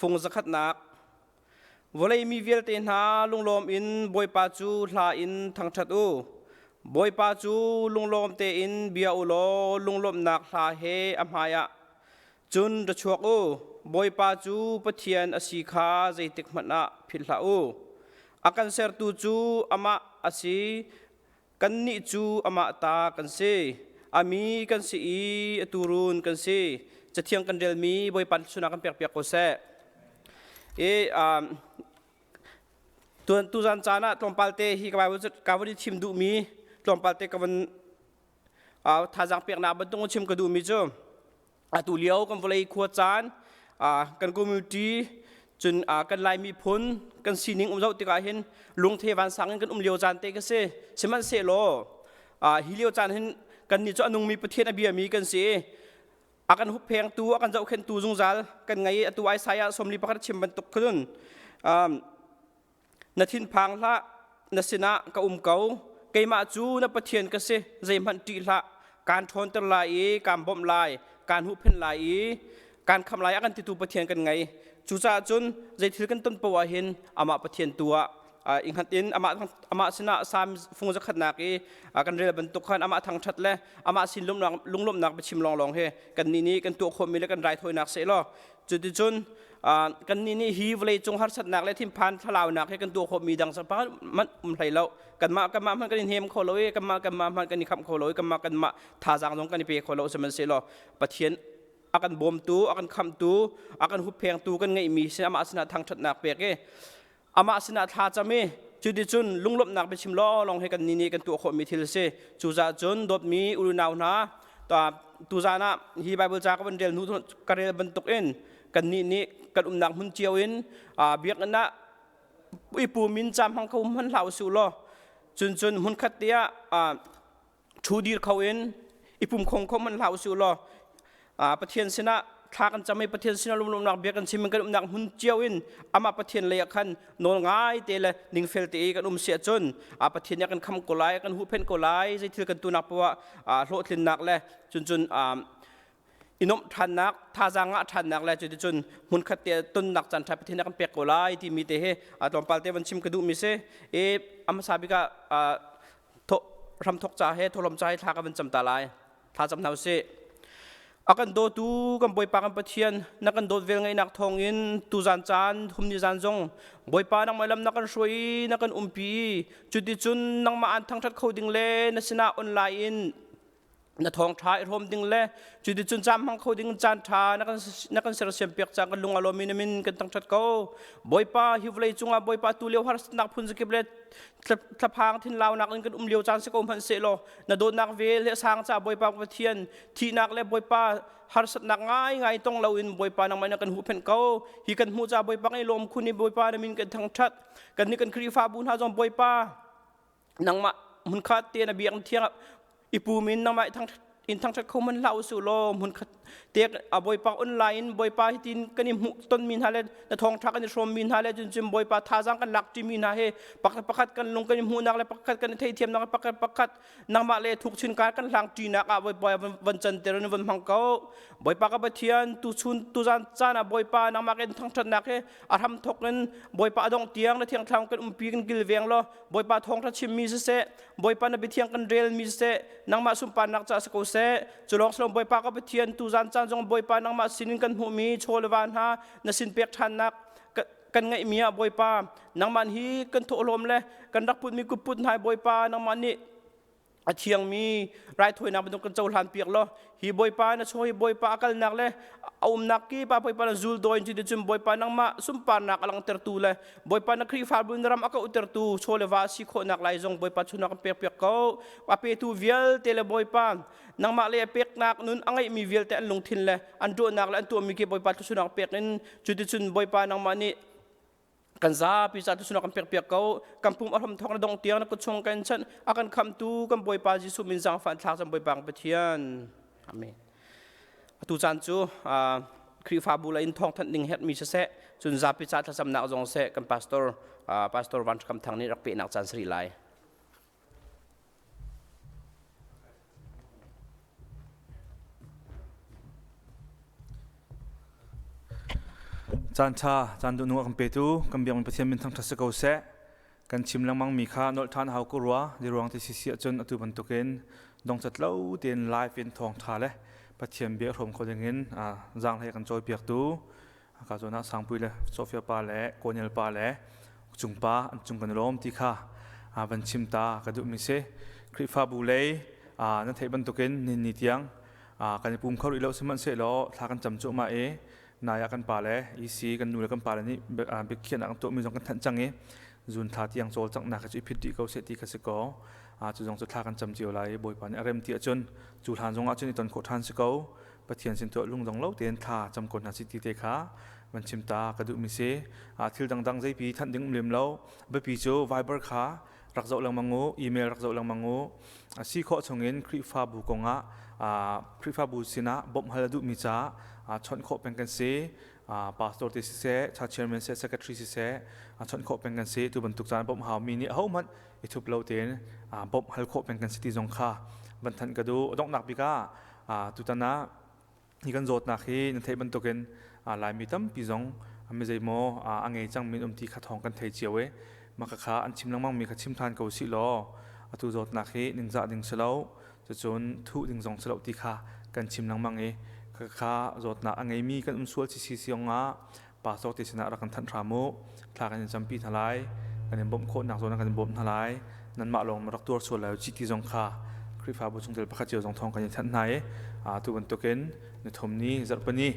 Fung zakhatnak. Vawlei mi vialte hna lunglawm in Bawipa cu hla in thangṭhat u. Bawipa cu lunglawm tein bia u law lunglawmhnak hla he a hmaiah cun ra chuak u. Bawipa cu Pathian a si kha zeitik hmanh ah philh hlah u. A kan sertu cu amah a si, Kannih cu amah ta kan si. A mi kan si i a tuurun kan si. Cathiang kan relmi Bawipa thluachuahnak kan pekpiak ko seh. I tuan tuzan caan ah tlawmpal te hi ka Bible ka van i thim duhmi tlawmpal te ka van thazaang peknak bantuk chim ka duhmi cu atu lio kan vawlei khua caan kan community cun kan Lai miphun kan sining um zoh tikah hin lungthe vansang in kan um lio caan te ka si. Sihmanhsehlaw hi lio caan hin kannih cu a nungmi Pathian a biami kan si i a kan hupphengtu a kan zohkhenhtu zungzal kan ngei. Atu Isaiah 41 chim bantuk khan Na thinphang hlah, na sinah ka um ko. Keimah cu na Pathian ka si, zeihmanh ṭih hlah. Kaan ṭhawnter lai i kaan bawmh lai, kaan huhphenh lai i kaan khamh lai a kan titu Pathian kan ngei. Cucaah cun zeithil kan ton paoh ah hin amah Pathian tu ah i hngat in amah amah sinah Salm fung zakhatnak i kan rel bantuk khan amah thangṭhat le amah sin lunglawmhnak biachim lawnglawng hi kannih nih kan tuah khawhmi le kan raithawinak seh law Cuticun kannih nih hi vawleicung harsatnak le thinphan thlalaunak hi kan tuah khawhmi dang hmanh um hlei lo. Kanmah kanmah hmanh kan i hnem kho lo i kanmah kanmah hmanh kan i khamh kho lo i kanmah kanmah thazaang zong kan i pe kho lo. Sihmanhsehlaw Pathian a kan bawmtu, a kan khamhtu, a kan hupphengtu kan ngeihmi sin amah sinah thangṭhatnak pek i amah sinah thla cam i cuticun lunglawmhnak biachim lawnglawng hi kan nih nih kan tuah khawhmi thil a si. Cucaah cun dawtmi unau hna, tuzaan ah hi Bible ca ka van rel hnu ka rel bantuk in kannih nih kan umnak hmun cio in biakinn ah i pum in cam hmang kho hman hlah usih law cun cun hmunkhat te ah ṭhu dir kho in i pum khong kho hmanh hlah usih law Pathian sinah thla kan cam i Pathian sinah lunglawmhnak bia kan chim in kan umnak hmun cio in amah Pathian lei ah khan nawl ngai te le ningfel te i kan um si ahcun Pathian nih a kan kham ko lai, a kan huhphenh ko lai, zeithil kan tunak poah hlawhtlinnak le cun cun i nuamh ṭhannak, thazaang ngah ṭhannak le cuticun hmunkhat te tonnak caan ṭha Pathian nih a kan pek ko lai timi te hi tlawmpal te van chim ka duhmi si. I a hmasa bik ah hramthok ca he thawhlawm ca he thla ka van cam ta lai. Thla cam hna usih. A kan dawtu kan Bawipa kan Pathian na kan dawt vel ngeihnak thawngin tuzan caan humni zan zong Bawipa nangmah lam na kan hruai na kan umpi cuticun nangmah an thangṭhat kho ding le na sinah online in na thawngṭha i hrawm ding le cuticun caan hmang kho ding caan ṭha na kan sersiam piak cang kan lung a lawm in min kan thangṭhat ko. Bawipa hi vawlei cungah Bawipa tu lio harsatnak phun zakip le thlaphang thinlaunak in kan um lio caan si ko hmanh sehlaw na dawtnak vel he sang ca Bawipa Pathian thihnak le Bawipa harsatnak ngai ngai tong loin Bawipa nangmah na kan huhphenh ko. Hi kan hmuh ca Bawipa ngai lawm khun i Bawipa na min kan thangṭhat. Kan nih kan Khrihfabu hna zong Bawipa nangmah hmunkhat te na biakinn thiang i pum in nangmah in thangṭhat kho hmanh hlah usih law hmunkhat te a Bawipa online in Bawipa hitin kan i hmuh tonmi hna le na thawngṭha kan i hrawmmi hna le cun cun Bawipa thazaang kan lak ṭimi hna he pakhat pakhat kan lung kan i hmuhnak le pakhat kan i theithiamnak le pakhat pakhat nangmah le thuk chin kai kan hlang ṭinak ah Bawipa van canter in van hmang ko. Bawipa ka Pathian tuchun tuzan caan ah Bawipa nangmah kan thangṭhatnak he a hram thawk in Bawipa a dongh tiang na thiangthlam kan umpi kan kilveng law Bawipa thawngṭha chimmi siseh, Bawipa na biathiang kan relmi siseh, nangmah sunparnak caah si ko seh. Cu lawng si lo Bawipa ka Pathian tuzan caan zong Bawipa nangmah sinin kan hmuhmi chaw le va hna na sin pek ṭhannak kan ngeihmi ah Bawipa nangmah hi kan thawhlawm le kan rak putmi kutput hna Bawipa nangmah nih a thiangmi raithawinak bantuk kan cohlan piak law hi Bawipa na chaw hi Bawipa a kalnak le a umnak ki pa Bawipa na zul dawi cu cun Bawipa nangmah sunparnak a langhtertu le Bawipa na Khrihfabu na ram a kauhtertu chaw le va si khawhnak lai zong Bawipa chunak kan pek piak ko. A petu vialte le Bawipa nangmah le a peknak nun a ngeihmi vialte an lungthin le an tuahnak le an tuahmi ki Bawipa thluachuahnak pek in cuticun Bawipa nangmah nih kan zapi ca tu kan pek piak ko. Kan pum a hram thawk na dong tiang na kut chung kan chanh a kan khamtu kan Bawipa Jesuh min zaangfah thlak cang Bawipa kan Pathian. Amen. Atu caan cu Khrihfabu la in thawng thanh ding herhmi siseh cun zapi ca thlacamnak zong seh kan pastor pastor Van Kam Thang nih rak pehnak caan sari lai. Caan ṭha, caan duhnung a kan petu kan biakmi Pathian min thangṭhat si ko seh. Kan chim lengmang mi kha nolh ṭhan a hau ko rua. Liruang ti sisi ahcun atu bantukin dongcat lo tein live in thawngṭha le Pathian bia hrawm kho dingin zaanghlei kan cawipiaktu ka zawn ah Sangpui le Sofia pa le Koniel pa le Cung pa an cung kan i lawm ti kha van chim ta ka duhmi si. Khrihfabu lei nan theih bantukin ni ni tiang kan i pum kho rih lo sihmanhsehlaw thla kan cam cuahmah i nai ah kan pa le EC kan nu le kan pa le nih biakhiahnak an tuahmi zong kan thanh cang i zun thla tiang cawlcanghnak cu i phit dih ko seh ti kha si ko. Cu zong cu thla kan cam cio lai i Bawipa nih a rem ti ahcun cu hlan zong ah cun i ton khawh ṭhan si ko. Pathian sin tuah lungdong lo tein thla cam ko hna si ti te kha van chim ta ka duhmi si. Thil dangdang zeipi thanh ding um lem lo. Biapi cu Viber kha rak zoh lengmang u, email rak zoh lengmang u. Si khawh chungin Khrihfabu kongah Khrihfabu sinah bawmh hal a duhmi caah chawnh khawh peng kan si. Pastor te siseh, church chairman seh, secretary siseh, chawnh khawh peng kan si. Tu bantuk caan bawmh haumi nih ahohmanh i thup lo tein bawmh hal khawh peng kan si ti zong kha van thanh ka duh. Donghnak bik ah tutan ah hi kan zawtnak hi nan theih bantukin Laimi tampi zong mi zeimaw a ngei cangmi an um ti kha thawng kan thei cio i mah kha an chim lengmang mi kha chim ṭhan ko sih law atu zawtnak hi ningzah ding si lo cucun thuh ding zong si lo ti kha kan chim lengmang i kha zawtnak a ngeimi kan um sual si si siong ah pastor te sinah rak kan thanh hram u. Thla kan in campi hna lai, kan in bawmh khawhnak zawn ah kan in bawmh hna lai. Nanmah lawng rak tuar sual lai ci ti zong kha Khrihfabu chungtel pakhat cio zong thawng kan in thanh hna i tu bantukin nithum ni zarhpini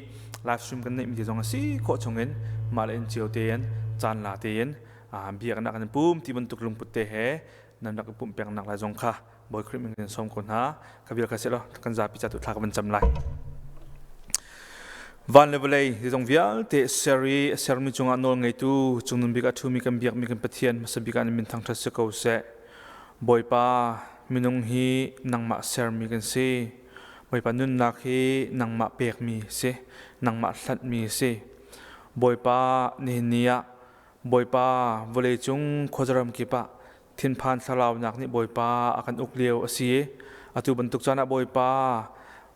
live stream kan neih mi te zong a si khawh chungin mah le in cio tein caan la tein biaknak kan in pum ti bantuk lungput te he nan rak i pumh peknak lai zong kha Bawi Khrih min kan sawm ko hna. Ka vial kha seh kan zapi ca tu thla ka van cam lai. Van le vawlei zong vialte ser i a sermi cungah nawl ngeitu cungnung bik a ṭhumi kan biakmi kan Pathian hmasa bik ah na min thangṭhat si ko seh. Bawipa, minung hi nangmah sermi kan si. Bawipa nunnak hi nangmah pekmi si, nangmah hlanhmi si. Bawipa, nihin ni ah Bawipa vawleicung khuazaram kip ah thinphan thlaraunak nih Bawipa a kan uk lio a si i atu bantuk caan ah Bawipa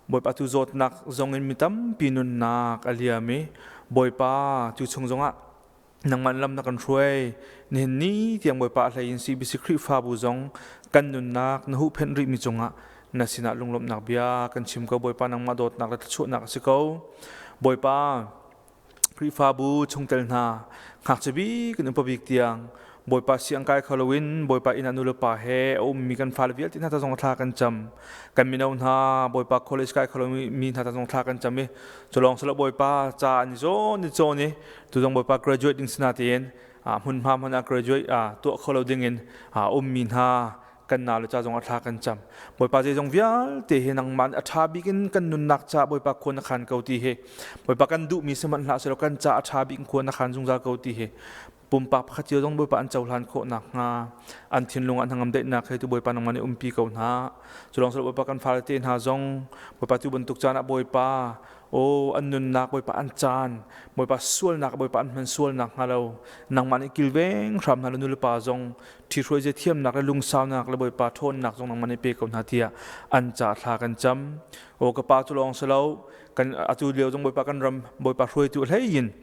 Bawipa tu zawtnak zong in mi tampi nunnak a liam i Bawipa tu chung zongah nangmah lam na kan hruai. Nihin ni tiang Bawipa a hlei in CBC Khrihfabu zong kan nunnak na huhphenh rihmi cungah na sinah lunglawmhnak bia kan chim ko. Bawipa nangmah dawtnak le thluachuahnak a si ko. Bawipa Khrihfabu chungtel hna, ngakchia bik in upa bik tiang Bawipa siang kai kho loin Bawipa inn ah nulepa he a ummi kan fale vialte hna ta zong thla kan cam. Kan mino hna Bawipa college kai kho lomi hna ta zong thla kan cam i culawng silo Bawipa ca an i zawn i cawn i tu zong Bawipa graduate ding sina tein hmunhma hmun ah graduate tuah kho lo ding in ummi hna kan nau le ca zong a thla kan cam. Bawipa zeizong vialte hi nangmah nih a ṭha bik in kan nunnak ca Bawipa khua na khan ko ti hi Bawipa kan duhmi sihmanh hlah sehlaw kan ca a ṭha bik in khua na khan zungzal ko ti hi pumpak pakhat cio zong Bawipa an cohlan khawh nakhnga an thinlung ah hnangam daihnak he tu Bawipa nangmah nih umpi ko hna. Cu lawng silo Bawipa kan fale te hna zong Bawipa tu bantuk caan ah Bawipa Aw an nunnak Bawipa an caan Bawipa sualnak Bawipa an hman sualnak hnga lo nangmah nih kilveng hram hna le nulepa zong ṭhihruai zia thiamnak le lungsaunak le Bawipa ṭhawnnak zong nangmah nih pe ko hna tiah an ca thla kan cam. Aw ka pa cu lawng si lo kan atu lio zong Bawipa kan ram Bawipa hruaitu hlei in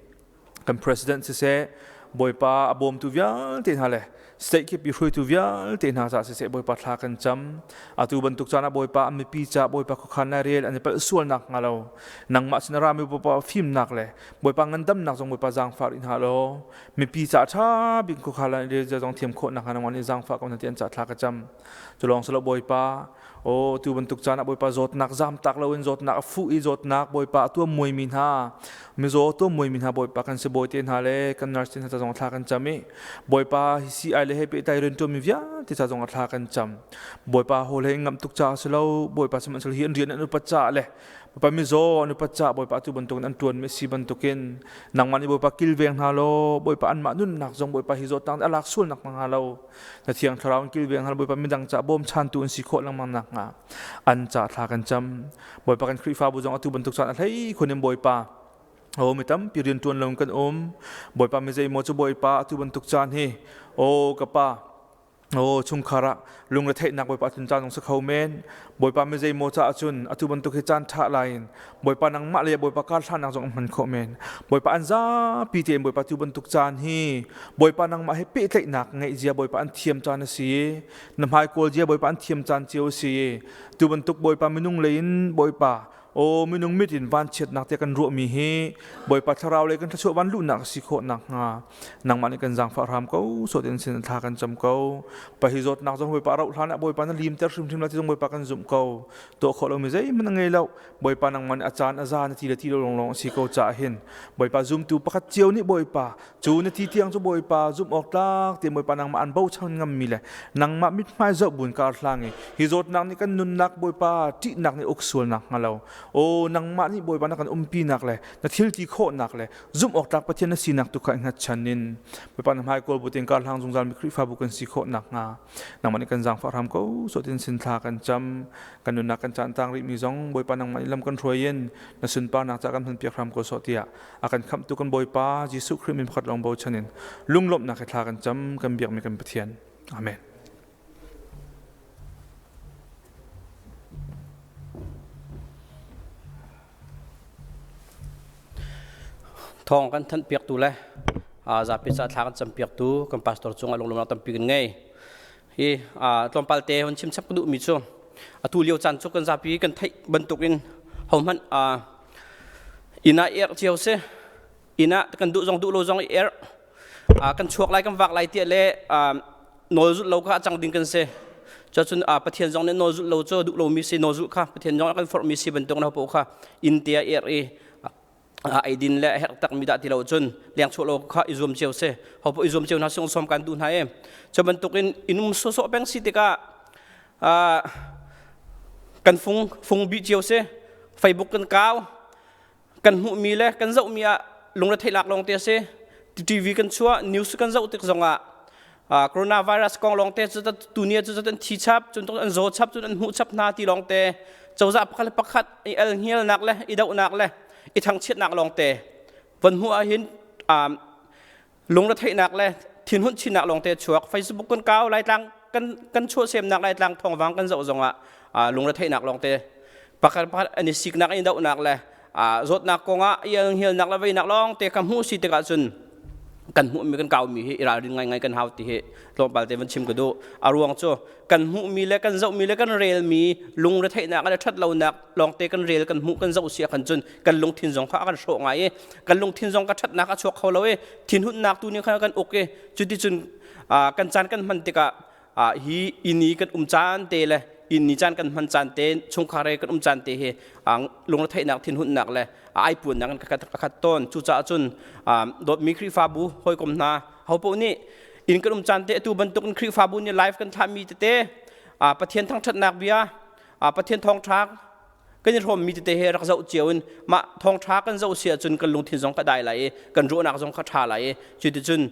kan president siseh Bawipa a bawmtu vialte hna le state kip i hruaitu vialte hna ca siseh Bawipa thla kan cam. Atu bantuk caan ah Bawipa an mipi ca Bawipa khuakhan le rel an i palh sualnak hnga lo nangmah sin a rami Bawipa fimnak le Bawipa ngandamnak zong Bawipa zaangfah rih hna law mipi ca ṭha bik khuakhan le rel zia zong thiam khawhnak hnga nangmah nih zaangfah ko hna ti an ca thla ka cam. Cu lawng si lo Bawipa Aw tu bantuk caan ah Bawipa zawtnak zamtak loin zawtnak a fuh i zawtnak Bawipa a tuam muaimi hna mizaw tuam muaimi hna Bawipa kan sibawi te hna le kan nurse te hna ca zong thla kan cam i Bawipa hi sii ai le he pehtlai rianṭuanmi vialte ca zong thla kan cam. Bawipa hawl he ngamh tuk caah si lo Bawipa sihmanhsehlaw hi an rian an upat caah le Bawipa mizaw an upat caah Bawipa atu bantukin an ṭuanmi a si bantukin nangmah nih Bawipa kilveng hna law Bawipa anmah nunnak zong Bawipa hi zawtnak nih a lak sualnak hnga lo na thiang thlarau in kilveng hal Bawipa midang ca bawmchantu an si khawh lengmang nak hnga an ca thla kan cam. Bawipa kan Khrihfabu zong atu bantuk caan a hlei khun in Bawipa o mi tampi rian ṭuan lo kan um. Bawipa mi zeimaw cu Bawipa atu bantuk caan hi o ka pa. Aw chungkhar ah lungretheihnak Bawipa tlun caan zong si kho men. Bawipa mi zeimaw caah cun atu bantuk hi caan ṭha lai in Bawipa nangmah le Bawipa kar hlannak zong an hman khawh men. Bawipa an zapi tein Bawipa tu bantuk caan hi Bawipa nangmah he pehtlaihnak ngeih zia Bawipa an thiam caan a si i na hmai kawl zia Bawipa an thiam caan cio a si i tu bantuk Bawipa minung lei in Bawipa Aw minung mit in vanchiatnak te kan ruahmi hi Bawipa thlarau lei kan thluachuah van luhnak a si khawh nakhnga nangmah nih kan zaangfah hram ko sawt in sin thla kan cam ko. Pa hi zawtnak zong Bawipa rauh hlan ah Bawipa na limter hrimhrim la ti zong Bawipa kan zumh ko. Tuah khawh lomi zeihmanh a ngei lo. Bawipa nangmah nih a caan a za na ti le ti lo lawnglawng a si ko caah hin Bawipa zumtu pakhat cio nih Bawipa Cu na ti tiang cu Bawipa zumh awk tlak te Bawipa nangmah an bochan ngammi le nangmah mithmai zoh buin kar hlang i hi zawtnak nih kan nunnak Bawipa ṭihnak nih uk sualnak hnga lo. Aw nangmah nih Bawipa na kan umpinak le na thil ti khawhnak le zumh awk tlak Pathian na sinak tu kha i hngatchan in Bawipa na hmai kawl bu tein kar hlang zungzal mi Khrihfabu kan si khawh nakhnga nangmah nih kan zaangfah hram ko sawtin sin thla kan cam kan nunnak kan caan tang rihmi zong Bawipa nangmah nih lam kan hruai in na sunparnak ca kan hmanpiak hram ko sawh tiah a kan khamhtu kan Bawipa Jesuh Khrih min pakhat lawng bochan in lunglawmhnak he thla kan cam kan biakmi kan Pathian. Amen. Thawng kan thanh piaktu le zapi ca thla kan cam piaktu kan pastor cungah lunglawmhnak tampi kan ngei. Hi tlawmpal te hun chim chap ka duhmi cu atu lio caan cu kan zapi kan theih bantukin hohmanh inn ah erh cio si inn ah kan duh zong duh lo zong i erh kan chuak lai kan vak lai tiah le nawl zulh lo kha a cang ding kan si cun Pathian zong nih nawl zulh lo cu duh lomi si nawl zulh kha Pathian zong a kan forhmi si bantuk na poh kha inn te ah erh i eidin le a herh takmi dah ti lo cun leng chuah lo kha i zuam cio si ho poh i zuam cio hna sung som kan duh hna i cu bantukin inn um sawsawh peng si tikah kan fung fung bih cio si Facebook kan kau kan hmuhmi le kan zohmi ah lungre lak lawng te a si TV kan chuah news kan zoh tik zongah coronavirus kong lawng te cu tuni cu an thi chap cun an zaw chap cun an hmuh chap hna ti lawng te cozah pakhat le pakhat i el ngialnak le i dohnak le i thangchiatnak lawng te von hmuh ahhin lungretheihnak le thinhun chinnak lawng te chuak Facebook kan kau laitlang kan kan chuah semnak laitlang thawngvang kan zoh zongah lungretheihnak lawng te pakhat pakhat an i siknak in dohnak le zawtnak kongah i elngialnak le veinak lawng te ka hmuh si tikah cun kan hmuhmi kan kaumi hi i ralrin ngaingai kan hau ti hi tlawmpal te van chim ka duh. A ruang cu kan hmuhmi le kan zohmi le kan relmi lungretheihnak le ṭhatlonak lawngte kan rel kan hmuh kan zoh si ahkhan cun kan lungthin zong kha a kan hrawh ngai i kan lungthin zong ka ṭhatnak a chuak kho lo i thinhunnak tu nih khan a kan uk i cuticun kan caan kan hman tikah hi inn i kan um caan te le inn i caan kan hman caan te chungkhar he kan um caan te hi lungretheihnak thinhunnak le aipuannak in ka khat tawn. Cucaah cun dawtmi Khrihfabu hawikom hna hopoh nih inn kan um caan te atu bantuk in Khrihfabu nih live kan thlahmi tete Pathian thangṭhatnak bia Pathian thawngṭha kan i hrawmmi tete he rak zoh cio in mah thawngṭha kan zoh si ahcun kan lungthin zong ka dai lai i kan ruahnak zong kha ṭha lai i cuticun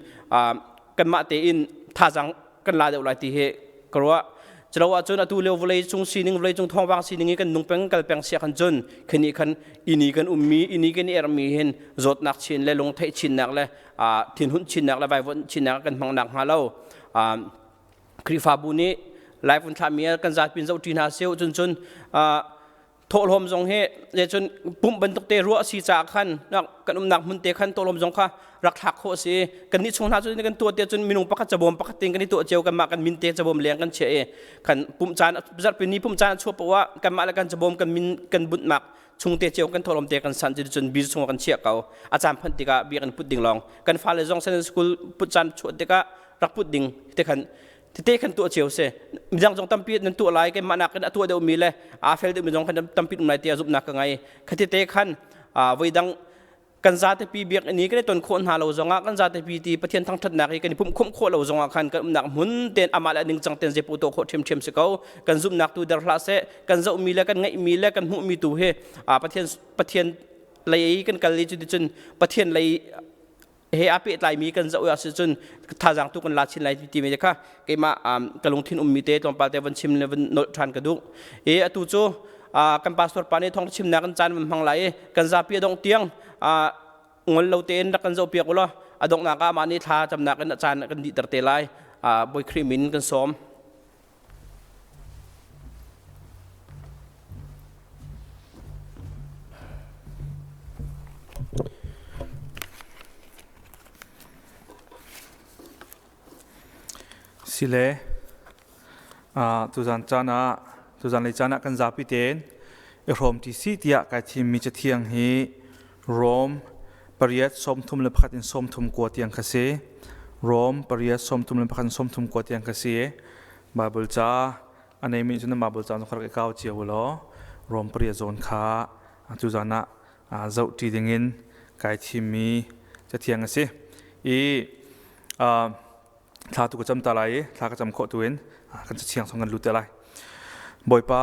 kanmah tein thazaang kan la deuh lai ti hi ka ruah. Culo ahcun atu lio vawlei cung sining vawlei cung thawngvang sining i kan nung peng kal peng sia khan cun khini khan ini kan ummi ini kan i ermi hin zawtnak chin le lungtheih chinnak le thinhun chinnak le vaivuanh chinnak kan hmang nak hnga lo. Khrihfabu nih live un thlahmi kan zatpin zoh ṭi hna seh cun cun thawhlawm zong hi le cun pumh bantuk te ruah si caah khan kan umnak hmun te khan thawhlawm zong kha rak thlak khawh si. Kan nih chung hna cu kan tuah te cun minung pakhat cabawm pakhat tein kan i tuah cio. Kanmah kan min te cabawm leng kan chiah i kan pumh caan zarhpi ni pumh caan chuah poah kanmah le kan cabawm kan min kan bunhnak chung te cio kan thawhlawm te kan san cun bil chung kan chiah ko. A caan phanh tikah bia kan put ding lawng kan fale zong Sunday school put caan chuah tikah rak put ding te khan tete khan tuah cio si. Midang zong tampi nan tuah lai, keimah nakin a tuah deuhmi le aa fel deuhmi zong khan tampi um lai tiah zumhnak ka ngei. Khatete khan voidang kan zatepi biakinn i kan i ton khawh hna lo zongah, kan zatepi ti Pathian thangṭhatnak i kan i pumh khawmh khawh lo zongah khan kan umnak hmun ten amah le ningcang ten zeipaoh tuah khawh ṭhiamṭhiam si ko. Kan zumhnak tu der hlah seh. Kan zohmi le kan ngeihmi le kan hmuhmi tu hi Pathian Pathian lei kan kal i cuticun Pathian lei he aa pehtlaimi kan zoh ah cun thazaang tu kan la chin lai ti mi kha keimah ka lungthin ummi te tlawmpal te van chim le van nolh ṭhan ka duh. E atu cu kan pastor pa nih thawng chimnak kan caan van hmang lai i kan zapi a dongh tiang ngol lo tein rak kan zoh piak ulaw a donghnak ah mah nih thla camnak in a caan kan dihter te lai. Bawi Khrih min kan sawm. Sile tuzan caan ah tuzan lei caan ah kan zapi tein i hrawm ṭi si tiah kai thimmi cathiang hi Rom pariat 31 in 39 tiang kha si. Rom pariat 31 in 39 tiang kha si. Bible ca a neimi cun Bible ca zong rak i kau cio u law Rom pariat zawn kha tuzan ah zoh ṭi dingin kai thimmi cathiang a si. I thla tu ka cam ta lai i thla ka cam khawh tu in kan cathiang song kan lut te lai. Bawipa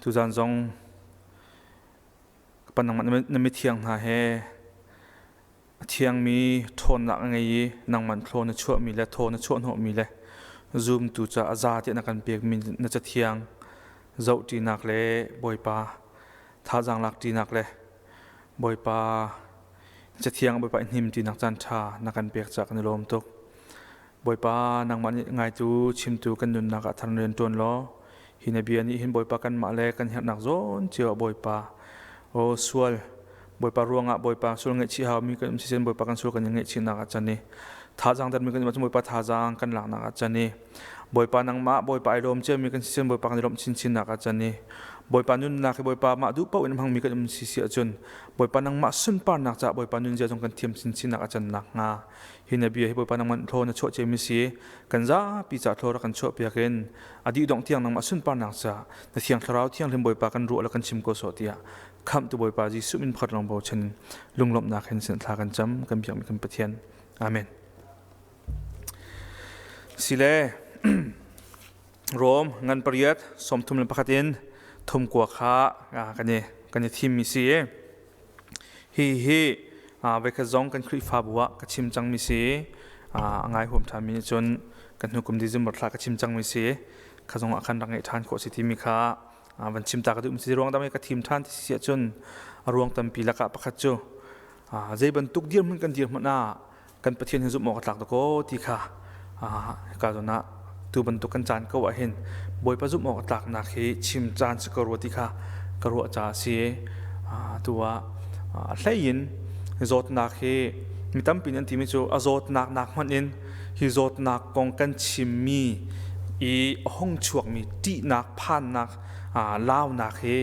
tuzan zong ka pan nangmah na mithiang hna he a thiangmi ṭhawnnak a ngei i nangmah thlaw na chuahmi le thaw na chuahhnawhmi le zumtu ca a za tiah na kan pekmi na cathiang zohṭinak le Bawipa thazaang lakṭinak le Bawipa cathiang Bawipa i hnimṭinak caan ṭha na kan pek caah kan i lawm tuk. Bawipa nangmah nih ngaitu chimtu kan nunnak ah thar rian ṭuan law hi na bia nih hin Bawipa kanmah le kan herhnak zawn cio ah Bawipa aw sual Bawipa ruangah Bawipa sual ngaihchih haumi kan um sisen Bawipa kan sual kan i ngaihchihnak ah can i thazaang dermi kan um ahcun Bawipa thazaang kan laknak ah can i Bawipa nangmah Bawipa ai lawm ciami kan sisen Bawipa kan i lawmh chinchinnak ah can i Bawipa nunnak hi Bawipa mah duh paoh in hmangmi kan um si si ahcun Bawipa nangmah sunparnak caah Bawipa nunzia zong kan thiam chinchinnak a can nakhnga hi na bia hi Bawipa nangmah thlaw na chuah ciami si kan zapi ca thlaw rak kan chuah piak in a dih dongh tiang nangmah sunparnak ca na thiang thlarau thianghlim Bawipa kan ruah le kan chim ko sawh tiah khamhtu Bawipa Jesuh min pakhat lawng bochan lunglawmhnak hin sin thla kan cam kan biakmi kan Pathian. Amen. Sile Rom ngan pariat 31 in thum kua kha kan i kan i thimmi si hi hi voikhat zong kan Khrihfabu ah ka chim cangmi si a ngai huam ṭhanmi nih cun kan hnu kum December thla ka chim cangmi si kha zong ah khan rak ngeih ṭhan khawh si timi kha van chim ta ka duh si ruang dang ka thim ṭhan ti si ahcun a ruang tampi lakah pakhat cu zei bantuk dirhmun kan dirhmun ah kan Pathian hi zumh awk a tlak dakaw ti kha hika zawn ah tu bantuk kan caan ko ah hin Bawipa zumh awk a tlaknak hi chim caan si ko rua ti kha ka ruah caah a si. Tu ah a hlei in zawtnak hi mi tampi nih an timi cu a zawtnak nak hmanh in hi zawtnak kong kan chimmi i a hung chuakmi ṭihnak phannak launak hi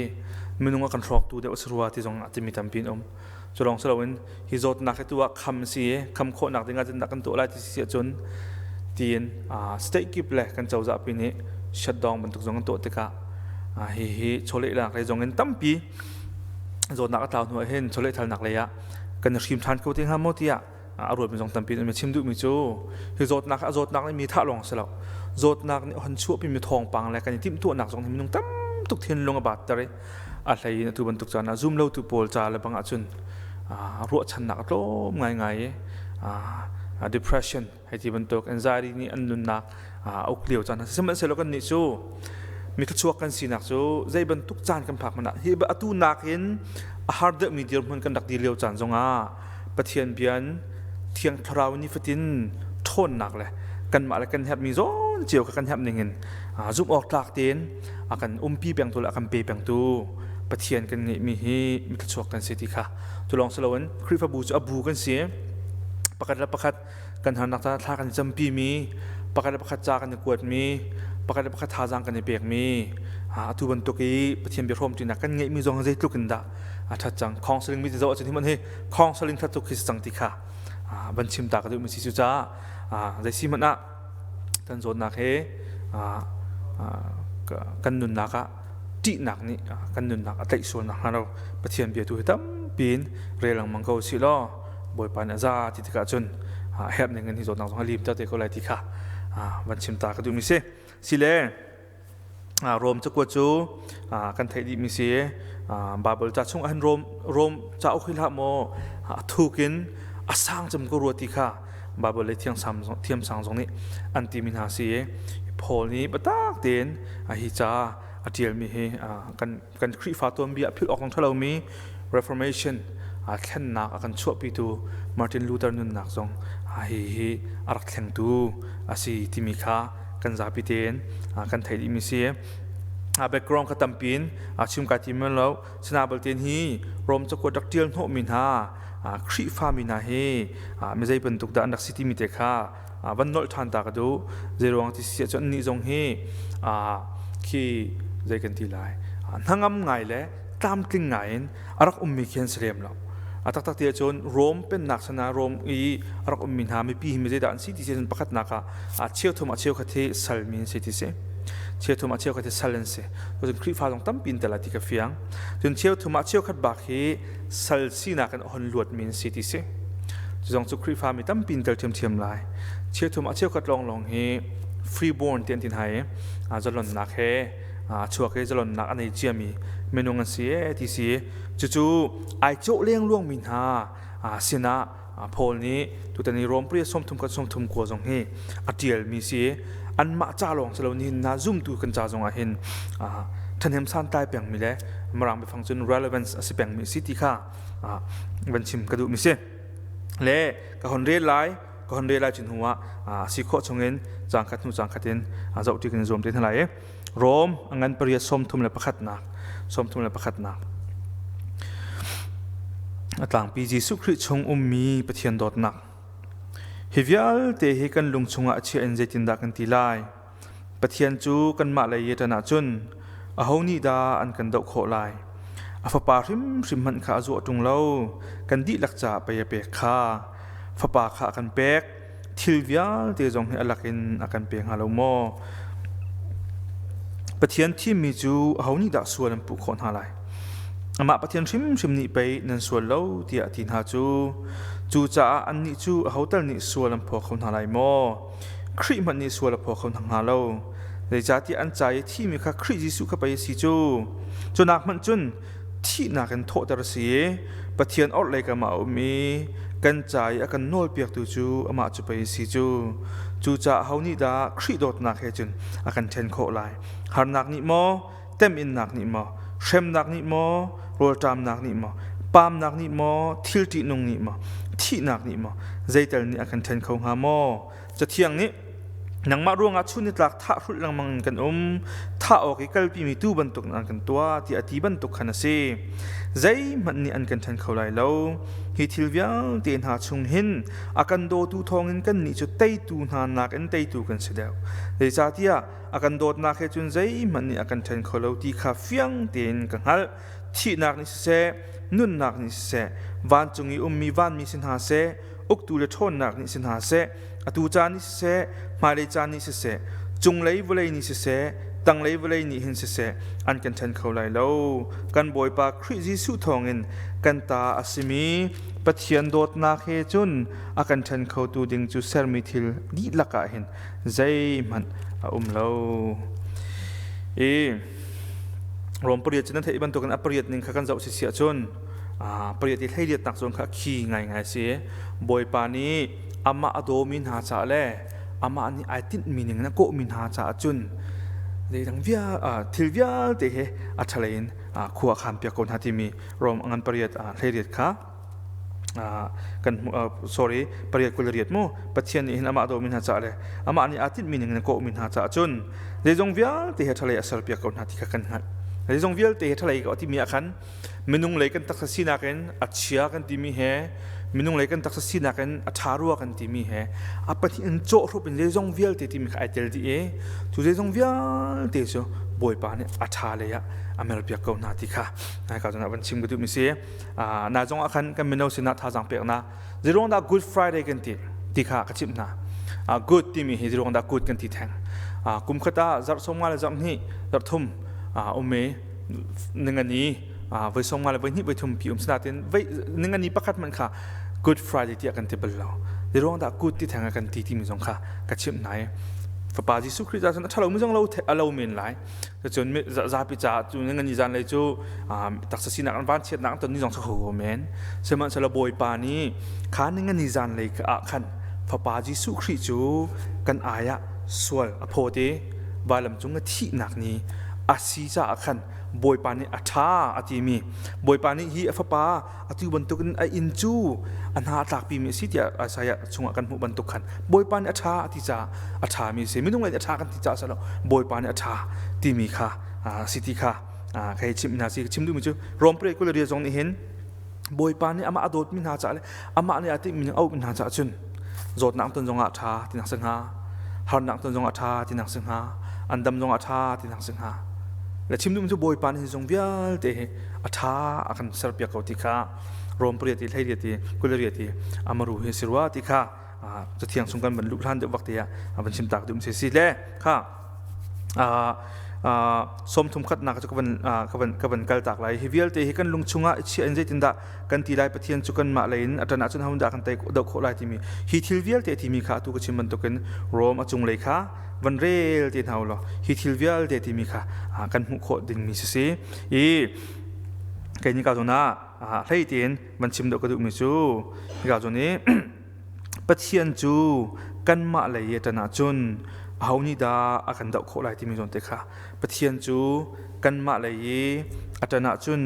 minung a kan hrawktu deuh a si rua ti zong ah timi tampi an um. Cu lawng si loin hi zawtnak hi tu ah kham si i kham khawhnak ding ah dah kan tuah lai ti si ahcun tiin state kip le kan cozah pi nih shutdown bantuk zong an tuah tikah hihi chawlehnak lei zong in tampi zawtnak a tlau hnu ah hin chawlehthalnak lei ah kan i hrim ṭhan kho te hnga maw tiah a ruatmi zong tampi an chim duhmi cu hi zawtnak a zawtnak nih mi thah lawng si lo zawtnak nih hon chuahpimi thawngpang le kan i timhtuahnak zong nih minung tam tuk thinlung a batter i a hlei in atu bantuk caan ah zum lotu pawl ca le bang ahcun ruahchannak a tlawm ngaingai i depression hei ti bantuk anxiety nih an nunnak a uk lio caan sihmanhsehlaw kan nih cu mi thluachuak kan sinak cu zei bantuk caan kan phak hmanh ah hi atu nakin a har deuhmi dirhmun kan rak dir lio caan zongah Pathian bian Thiang Thlarau nifatin ṭhawnnak le kanmah le kan herhmi zawn cio kha kan herh ningin zumh awk tlak tein a kan umpi pengtu le a kan pe pengtu Pathian kan ngeihmi hi mi thluachuak kan si ti kha cu lawng si loin Khrihfabu cu a bu kan si pakhat le pakhat kan harnak ca thla kan i campi mi pakhat le pakhat ca kan i kuatmi pakhat le pakhat thazaang kan i pekmi atu bantuk i Pathian bia hrawmṭinak kan ngeihmi zong zeitluk in dah a ṭhat cang counseling mi ti zoh ahcun hi hmanh hi counseling ṭhat tuk khi si cang ti kha van chim ta ka duhmi si cu caah zei si hmanh ah kan zawtnak he kan nunnak ah ṭihnak nih kan nunnak a tlaih sual nakhnga lo Pathian bia tu hi tampi in rel lengmang ko sih law Bawipa nih a za ti tikah cun a herh ning in hi zawtnak zong a lim ter te ko lai ti kha van chim ta ka duhmi si. Sile Rom cakuat cu kan theih dihmi si. Baibal ca chung ahhin Rom Rom cauk hi hlah maw a thuk in a sang cem ko rua ti kha Baibal lei thiamsang zong nih an timi hna si i Paul nih biatak tein hi ca a ṭialmi hi kan kan Khrihfa tuanbia a philh awk zong ṭha lomi Reformation Thlennak a kan chuahpitu Martin Luther nunnak zong hi hi a rak thlengtu a si timi kha kan zapi tein kan theih dihmi si. Background kha tampi in chim kai tim lo. Sina balte hi Rom cakuat rak ṭial hnawhmi hna Khrihfami hna hi mizei bantuk dah an rak si timi te kha van nolh ṭhan ta ka duh. Zeiruang ti si ahcun annih zong hi khi zei kan ti lai hnangam ngai le tlamtling ngai in a rak ummi khi an si lem lo. A taktak ti ahcun Rom pennak sana Rom i a rak ummi hna mipi hi mizeidah an si ti si ahcun pakhatnak ah cheuthum ah cheukhat hi salmi an si ti si. Cheuthum ah cheukhat hi sal an si. Cun Khrihfa zong tampi in tel ti ka fiang. Cun cheuthum ah cheukhat bak hi sal sinak in a hon luatmi an si ti si. Cu zong cu Khrihfa mi tampi in tel ṭhiamṭhiam lai. Cheuthum ah cheukhat lawnglawng hi freeborn ti an ti hna i zalonnak he a chuak i zalonnak a nei ciami minung an si e ti si. Cucu ai cawh lengluangmi hna sinah Paul nih tutan i Rom pariat 30 kan 39 zong hi a ṭialmi si. Anmah ca lawng si lo nihin na zumtu kan ca zong ah hin ṭhahnem santlai pengmi le Mirang biafang cun relevance a si pengmi si ti kha van chim ka duhmi si. Le ka hon rel lai ka hon rel lai cun hnu ah si khawh chungin caang khat hnu caang khat in zoh ṭi kan i zuam te hna lai i Rom a ngan pariat 31nak 31nak a tlangpi Jesuh Khrih chung ummi Pathian dawtnak. Hi vialte hi kan lung chungah a chiah in zeitindah kan ti lai? Pathian cu kanmah lei i ṭan ahcun aho nih dah an kan doh khawh lai? A fapa hrimhrim hmanh kha a zuah ṭung lo, kan dihlak caah pei a pek kha. Fapa kha a kan pek, thil vialte zong hi a lakin a kan pe hnga lo maw? Pathian thimmi cu aho nih dah sual an puh khawh hna lai? Amah Pathian hrimhrim nih pei nan sual lo tiah a ti hna cu. Cucaah annih cu aho tal nih sual an phaw kho hna lai maw? Khrih hmanh nih sual a phaw kho hna hnga lo. Zeicahtiah an ca i thimi kha Khrih Jesuh kha pei a si cu. Cu nak hmanh cun thihnak in thawhter a si i Pathian orhlei kam ah a um i kan ca i a kan nawlpiaktu cu amah cu pei a si cu. Cucaah ho nih dah Khrih dawtnak he cun a kan ṭhen khawh lai? Harnak nih maw, teminnak nih maw, hremnak nih maw, rawlṭamnak nih maw, paamnak nih maw, thil ṭihnung nih maw, thihnak nih maw, zeital nih a kan ṭhen kho hnga maw? Cathiang nih nangmah ruangah chun nitlak thah hrulh lengmang in kan um, thah awk i kalpimi tuu bantuk in an kan tuah tiah a ti bantuk khan a si. Zeihmanh nih an kan ṭhen kho lai lo. Hi thil vialte hna chung hin a kan dawtu thawngin kannih cu teitu hna nakin teitu kan si deuh. Zeicahtiah a kan dawtnak he cun zeihmanh nih a kan ṭhen kho lo ti kha fiang tein ka hngalh. Thihnak nih siseh, nunnak nih siseh, vancung i ummi vanmi si hna seh, uktu le ṭhawnnak nih si hna seh, atu caan nih siseh, hmailei caan nih siseh, cunglei vawlei nih siseh, tanglei vawlei nih hin siseh, an kan ṭhen kho lai lo. Kan Bawipa Khrih Jesuh thawngin kan ta a simi Pathian dawtnak he cun a kan ṭhen khotu ding cu sermi thil dihlak ah hin zeihmanh a um lo. I Rom pariat cu nan theih bantukin a pariat ning kha kan zoh si ahcun pariat i hleiriatnak zawn kha khi ngaingai a si. Bawipa nih amah a dawmi hna caah le amah nih ai tinhmi ning in a kawhmi hna caah cun zeidang vial thil vialte he a ṭhalei in khua a khanpiak ko hna timi Rom ngan pariat hleiriat kha kan sorry pariat 28 mu Pathian nih hin amah dawmi hna caah le amah nih aa tinhmi ning in a kawhmi hna caah cun zeizong vialte he ṭhalei a serpiak ko hna ti kha kan hngalh. Zeizong vialte he ṭhalei ko timi ah khan minung lei kan taksa sinak in a chia kan timi he minung lei kan taksa sinak in a ṭha rua kan timi he a pahnih in cawhhrup in zeizong vialte timi kha ai tel dih i cu zeizong vialte cu Bawipa nih a ṭha lei ah a merpiak ko hna ti kha ka cun van chim ka duhmi si. Na zong ah khan kan mino sinah thazaang peknak zeiruang dah Good Friday kan ti ti kha ka chimh hna. Good timi hi zeiruang dah good kan ti theng. Kum khat ah zarh 50 le zarh hnih zarh thum um i ningani voi 50 le voi hnih voi thum pi um sinatin voi ningani pakhat hmanh kha Good Friday tiah kan ti bal lo. Zeiruang dah good ti theng kan ti timi zong kha ka chimh hna i Fapa Jesuh Khrih ca cun a ṭhalo mi zong lo a lo men lai. Cun zapi caah cu ningani zanlei cu taksa sinak an vanchiatnak an ton ni zong kho ko men. Sihmanhsehlaw Bawipa nih kha ningani zanlei ah khan Fapa Jesuh Khrih cu kan ai ah sual a phawt i vailam cung a thihnak ni A si caah khan Bawipa nih a ṭha a timi Bawipa nih hi a fapa atu bantukin a inn cu a hna a tlakpimi a si tiah Isaiah chungah kan hmuh bantuk khan Bawipa nih a ṭha a ti caah a ṭhami a si. Minung nih a ṭha kan ti caah a si lo. Bawipa nih a ṭha timi kha si ti kha kei chimh hna si. Chim duhmi cu Rom pariat 22 zong nih hin Bawipa nih amah a dawtmi hna caah le amah nih a timhmi a auhmi hna caah cun zawtnak ton zongah a ṭha tinak si hnga harnak ton zongah a ṭha tinak si hnga an dam zongah a ṭha tinak si hnga le chim duhmi cu Bawipa nih hi zong vialte hi a ṭha a kan serpiak ko ti kha Rom pariat ti 18 ti 28 ti amaru hi si rua ti kha cathiang chung kan van luh hlan deuh vak te ah van chim tak duh si si le kha 31 nak cu ka van kal tak lai. Hi vialte hi kan lung chungah i chiah in zeitindah kan ti lai Pathian cu kanmah lei in a ṭan ahcun hodah kan tei doh khawh lai timi hi thil vialte timi kha atu ka chim bantukin Rom a cunglei kha van rel te hna u law hi thil vialte timi kha kan hmuh khawh dingmi si si. I kei nih ka zawn ah hlei tein van chim deuh ka duhmi cu hika zawn i Pathian cu kanmah lei i a ṭan ahcun aho nih dah a kan doh khawh lai timi zawn te kha Pathian cu kanmah lei i a ṭan ahcun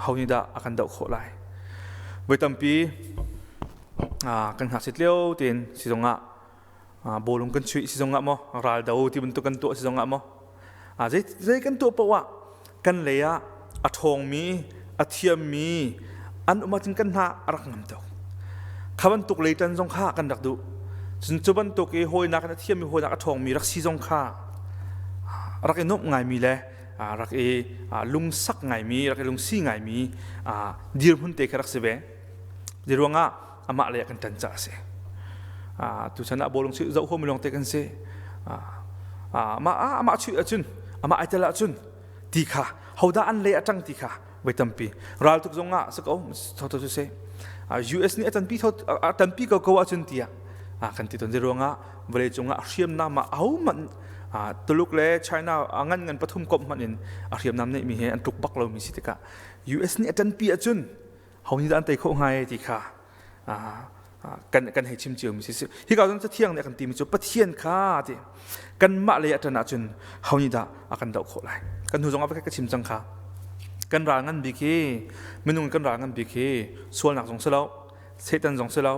aho nih dah a kan doh khawh lai. Voi tampi kan ngakchit lio tein si zongah bawlung kan chuih si zongah maw raldo ti bantuk kan tuah si zongah maw zei zei kan tuah paoh ah kan lei ah a ṭhawngmi a thiammi an um ahcun kan hna a rak ngam tuk kha bantuk lei ṭan zong kha kan rak duh cun cu bantuk i hawinak in a thiammi hawinak a ṭhawngmi rak si zong kha rak i nuamh ngaimi le rak i lungsak ngaimi rak i lungsi ngaimi dirhmun te kha rak si ve Di ruangah amah lei ah kan ṭan caah a si. Tuchan ah bawlung chuih zoh huam lawng te kan si. Amah amah chuih ahcun amah ai tel ahcun ti kha hodah an lei a ṭang ti kha voi tampi raltuk zong ah si ko tho cu si US nih a tanpi tho a tanpi ko ko ahcun tiah kan ti tawn di ruangah vawlei cungah hriamnam ah ahohmanh Tuluk le China a ngan ngan pathum komh hmanh in a hriamnam neihmi he an tluk bak lomi si tikah US nih a ṭanpi ahcun ho nih dah an tei khawh hnga ti kha kan kan hei chim cio mi si hika cun cathiang nih a kan timi cu Pathian kha ti kanmah lei a ṭan ahcun ho nih dah a kan doh khawh lai kan hnu zong ah ka chim cang kha kan ral ngan bik hi minung kan ral ngan bik hi sualnak zong si lo Satan zong si lo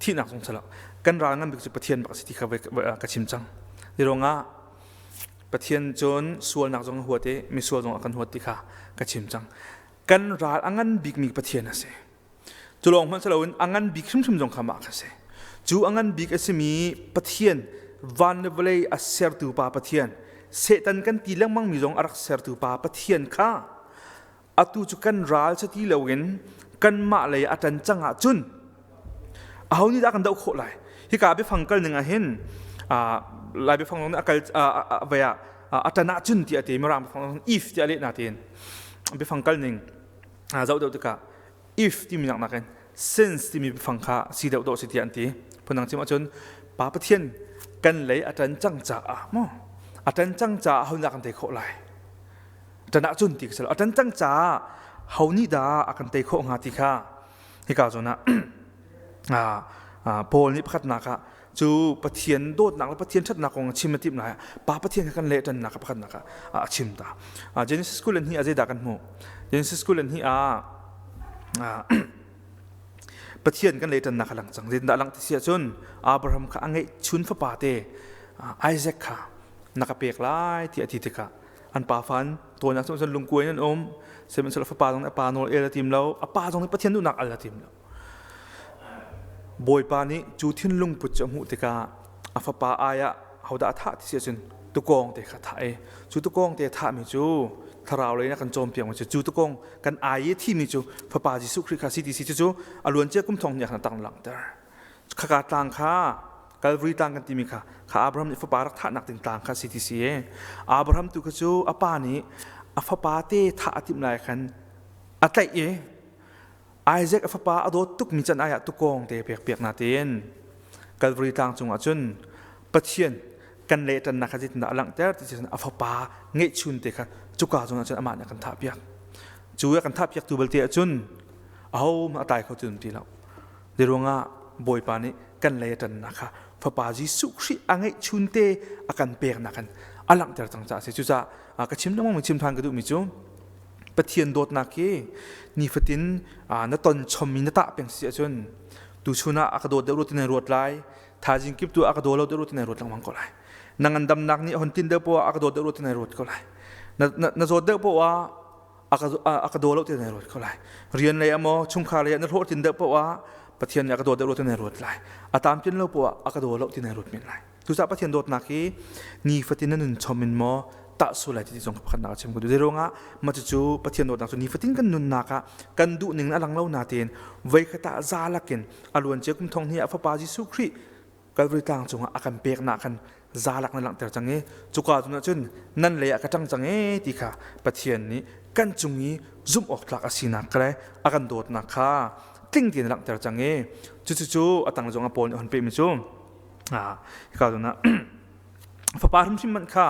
thihnak zong si lo kan ral ngan bik cu Pathian bak si ti kha ka chim cang hi ruangah Pathian cun sualnak zong a huat i misual zong a kan huat ti kha ka chim cang Kan ral a ngan bikmi Pathian a si. Cu lawng hmanh si loin a ngan bik hrimhrim zong kha mah kha si. Cu a ngan bik a simi Pathian, van le vawlei a sertu pa Pathian, Satan kan ti lengmangmi zong a rak sertu pa Pathian kha atu cu kan ral si ti loin kanmah lei a ṭan cang ahcun aho nih dah kan doh khawh lai? Hika biafang kal ning ah hin Lai biafang zong nih a kal vai ah a ṭan ahcun tiah a ti Mirang biafang zong if tiah a leh natein biafang kal ning zoh deuh tikah if timi nak nakin since timi biafang kha si deuh dawh si tiah an ti phundang chim ahcun Pa Pathian kan lei a ṭan cang caah maw a ṭan cang caah ho nih kan tei khawh lai ṭan ahcun ti ka si lo a ṭan cang caah ho nih dah a kan tei khawh hnga ti kha hika zawn ah Paul nih pakhatnak ah cu Pathian dawtnak le Pathian ṭhatnak kong chim a timh lai Pa Pathian kha kan leh ṭannak pakhatnak ah a chim ta. Genesis 22 ah zeidah kan hmuh? Genesis 22 ah Pathian kan leh ṭannak a lang cang. Zeitindah a langh ti si ahcun Abraham kha a ngeih chun fapa te Isaac kha na ka pek lai tiah a ti tikah an pa fan tawinak cun lungkuai in an um. Sihmanhsehlaw fapa zong nih a pa nawl el a tim lo. A pa zong nih Pathian duhnak al a tim lo. Bawipa nih cu thinlung put cu a hmuh tikah a fapa ai ah hodah a thah ti si ahcun tukawng te kha thah i cu tukawng te a thahmi cu thlarau lei in a kan cawnpiakmi cu cu tukawng kan ai i a thimi cu fapa Jesuh Khrih kha si ti si cucu a luancia kum thong hnih ah khan a tang langhter. Khaka tlang kha Calvary tlang kan timi kha kha Abraham nih fapa rak thahnak ding tlang kha si ti si i Abraham tu kha cu a pa nih a fapa te thah a timh lai khan a tlaih i Isaac a fapa a dawt tukmi can ai ah tukawng te pek piak na tein Calvary tlang cungah cun Pathian kan lehṭannak kha zeitindah a langhter ti cun a fapa ngeihchun te kha cuka cungah cun amah nih a kan thahpiak. Cu a kan thahpiaktu belte ahcun ahohmanh a tlai kho ti ti lo. Di ruangah Bawipa nih kan lei a ṭannak kha fapa Jesuh Khrih a ngeihchun te a kan peknak in a langhter cang caah a si. Cucaah ka chim lengmang mi chim ṭhan ka duhmi cu Pathian dawtnak hi nifatin na ton chommi na tah peng si ahcun tuchun ah a ka dawt deuh rua ti na ruat lai, thaizing kip tu a ka daw lo deuh rua ti na ruat lengmang ko lai. Na ngandamnak nih a hon tin deuh poah a ka dawt deuh rua ti na ruat ko lai. Na zawt deuh poah a ka daw lo ti na ruat ko lai. Rian lei ah maw chungkhar lei ah na hlawhtlin deuh poah ah Pathian nih a ka daw deuh rua ti na ruat lai. A tamtin lo poah a ka daw lo ti na ruat men lai. Cucaah Pathian dawtnak hi nifatin na nun chom in maw tah sual lai ti zong pakhatnak a chim ko. Zeiruangah mah cucu Pathian dawtnak cu nifatin kan nunnak ah kan duh ning a lang lo natein voikhat ah za lakin a luancia kum thong hnih ah Fapa Jesuh Khrih Calvary tlang cungah a kan peknak khan za lak na langhter cang i cuka cun ahcun nan lei ah ka ṭang cang e ti kha Pathian nih kan cung i zumh awk tlak a sinak le a kan dawtnak kha tling tein a langhter cang i cucu a tang zong ah Paul nih a hun pehmi cu hika zawn ah fapa hrimhrim hmanh kha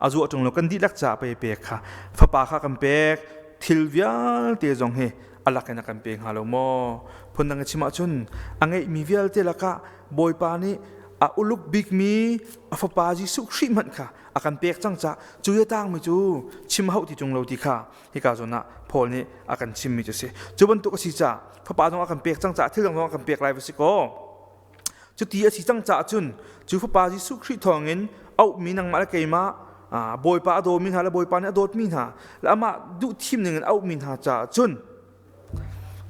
a zuah ṭung lo kan dihlak caah pei pek kha fapa kha kan pek thil vialte zong hi a lak in a kan pe hnga lo maw phundang i chim ahcun a ngeihmi vialte lakah Bawipa nih a uluk bikmi a fapa Jesuh Khrih hmanh kha a kan pek cang cah cu i a tangmi cu chim hauh ti ṭung lo ti kha hika zawn ah Paul nih a kan chimmi cu a si. Cu bantuk a si caah fapa zong a kan pek cang caah thil dang zong a kan pek lai va si kaw cuti a si cang caah cun cu fapa Jesuh Khrih thawngin auhmi nangmah le keimah Bawipa a dawmi hna le Bawipa nih a dawtmi hna le amah duh thim ning in auhmi hna caah cun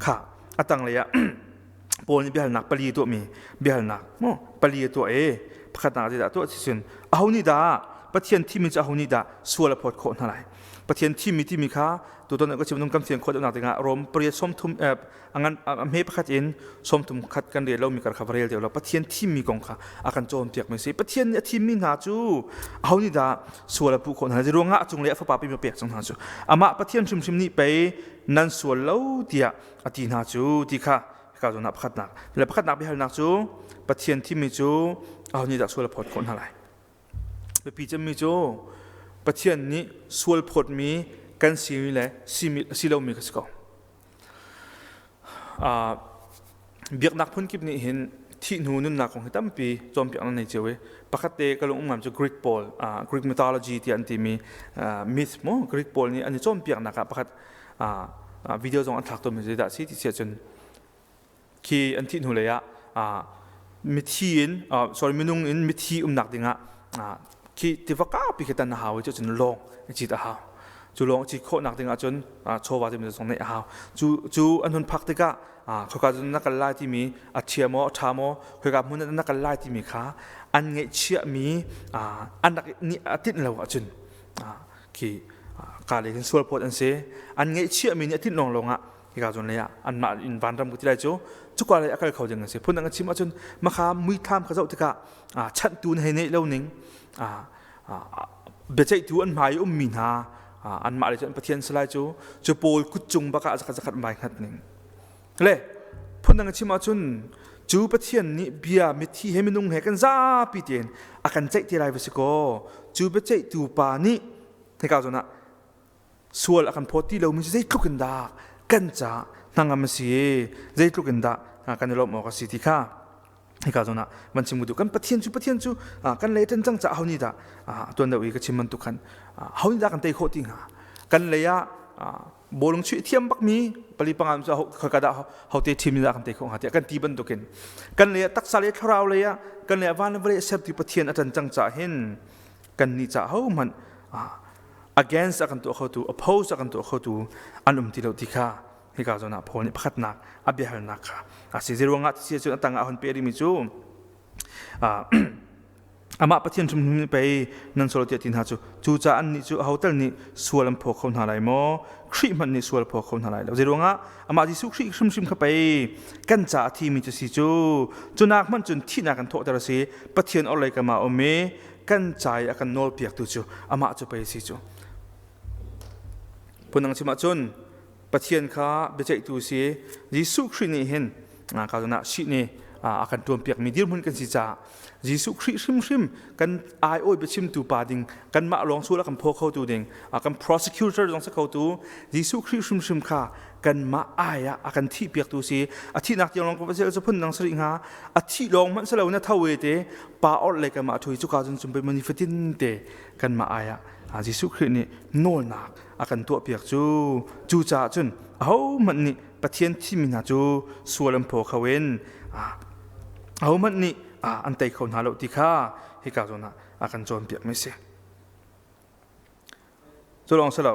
kha a tanglei ah Paul nih biahalnak pali a tuahmi biahalnak maw pali a tuah i pakhatnak zeidah tuah si cun aho nih dah Pathian thimmi cu aho nih dah sual a phawt khawh hna lai? Pathian thimmi timi kha tutan ka chim kan fian khawh deuhnak dingah Rom pariat 30 a ngan a hme pakhat in 33 kan rel lomi kar kha va rel deuh lo. Pathian thimmi kong kha a kan cawnpiakmi si. Pathian nih a thimmi hna cu aho nih dah sual a puh khawh hna lai? Ruangah a cung le a fapa pi pek cang hna cu amah Pathian hrimhrim nih pei nan sual lo tiah a ti hna cu ti kha hika zawn ah pakhatnak le pakhatnak biahalnak cu Pathian thimmi cu aho nih dah sual a phawt khawh hna lai? Biapi cemmi cu Pathian nih sual phawtmi kan simi le si lomi kha si ko. Biaknak phunkip nih hin thih hnu nunnak kong hi tampi cawnpiak nan nei cio i pakhat te ka lung um ngam cu Greek pawl Greek mythology tiah an timi myth mu Greek pawl nih an i cawnpiaknak ah pakhat video zong an thlak tawnmi zeidah a si ti si ahcun khi an thih hnu lei ah mithi in sorry minung in mithi umnak dingah khi tiva kaupi khi tan a hau i cucun lawng i cit a hau. Cu lawng cit khawhnak dingah cun chawva timi zong neih a hau. Cu cu an hun phak tikah khoika cun na kal lai timi a chia maw a ṭha maw khoika hmun ah na kal lai timi kha an ngeihchiahmi an rak nih a tinh lo ahcun khi ka le hin sual phawt an si. An ngeihchiahmi nih a tinh lawnglawng ah hika zawn lei ah anmah in vanram ka ti lai cu cuka lei a kal kho ding an si. Phundang a chim ahcun makha muithlam kha zoh tikah chanhtu na hei neih lo ning, biaceihtu an hmai i ummi hna anmah le cu an pathian si lai cu cu pawl kut cung bak ah zakhat zakhat mai hngat ning le phundang a chim ahcun cu Pathian nih bia mithi he minung he kan zapi tein a kan ceih te lai va si kaw cu biaceihtu pa nih hika zawn ah sual a kan phawt ti lomi cu zeitluk in dah kan caah hnangam a si i zeitluk in dah kan i lawmh awk a si ti kha hika zawn ah van chim duh. Kan Pathian cu Pathian cu kan lei ṭan cang caah ho nih dah tuan deuh i ka chim bantuk khan ho nih dah kan tei khawh ti hnga? Kan lei ah bawlung chuih thiam bakmi pali panga cu khaka dah hote team nih dah kan tei khawh hnga tiah kan ti bantukin kan lei ah taksa le thlarau lei ah kan lei ah van le vawlei sertu Pathian a ṭan cang caah hin kan nih caah hohmanh against a kan tuah khotu, oppose a kan tuah khotu an um ti lo ti kha hika zawn ah Paul nih pakhatnak a biahalnak kha a si. Zeiruangah ti cun a tangah a hun pe rihmi cu amah Pathian hrimhrim nih pei nan sual tiah ti hna cu cucaah annih cu aho tal nih sual an phaw kho hna lai maw? Khrih hmanh nih sual phaw kho hna lai lo. Zeiruangah amah Jesuh Khrih hrimhrim kha pei kan caah a thimi cu si cu cu nak hmanh cun thihnak kan thawhter a si. Pathian orhlei kam ah um i kan ca i a kan nawlpiaktu cu amah cu pei a si cu. Phundang chim ahcun Pathian kha biaceihtu si. Jesuh Khrih nih hin ka zawn ah sih ni A kan tuanpiakmi dirhmun kan si caah Jesuh Khrih hrimhrim kan aiawi biachimtu pa ding, kanmah lawng sual a kan phaw khotu ding, a kan prosecutor zong si khotu Jesuh Khrih hrimhrim kha kanmah ai ah a kan thihpiaktu si. A thihnak tiang lawng ka cu phun dang si rih hnga. A thih lawng hmanh si lo na tho e te pa orh le kanmah thu cuka cun cun mani fatin te kanmah ai ah Jesuh Khrih nih nawlnak a kan tuahpiak cu. Cucaah cun ahohmanh nih Pathian thimi hna cu sual an phaw kho in ahohmanh nih an tei kho hna lo ti kha hika zawn ah a kan cawnpiak mi si. Cu lawng si lo,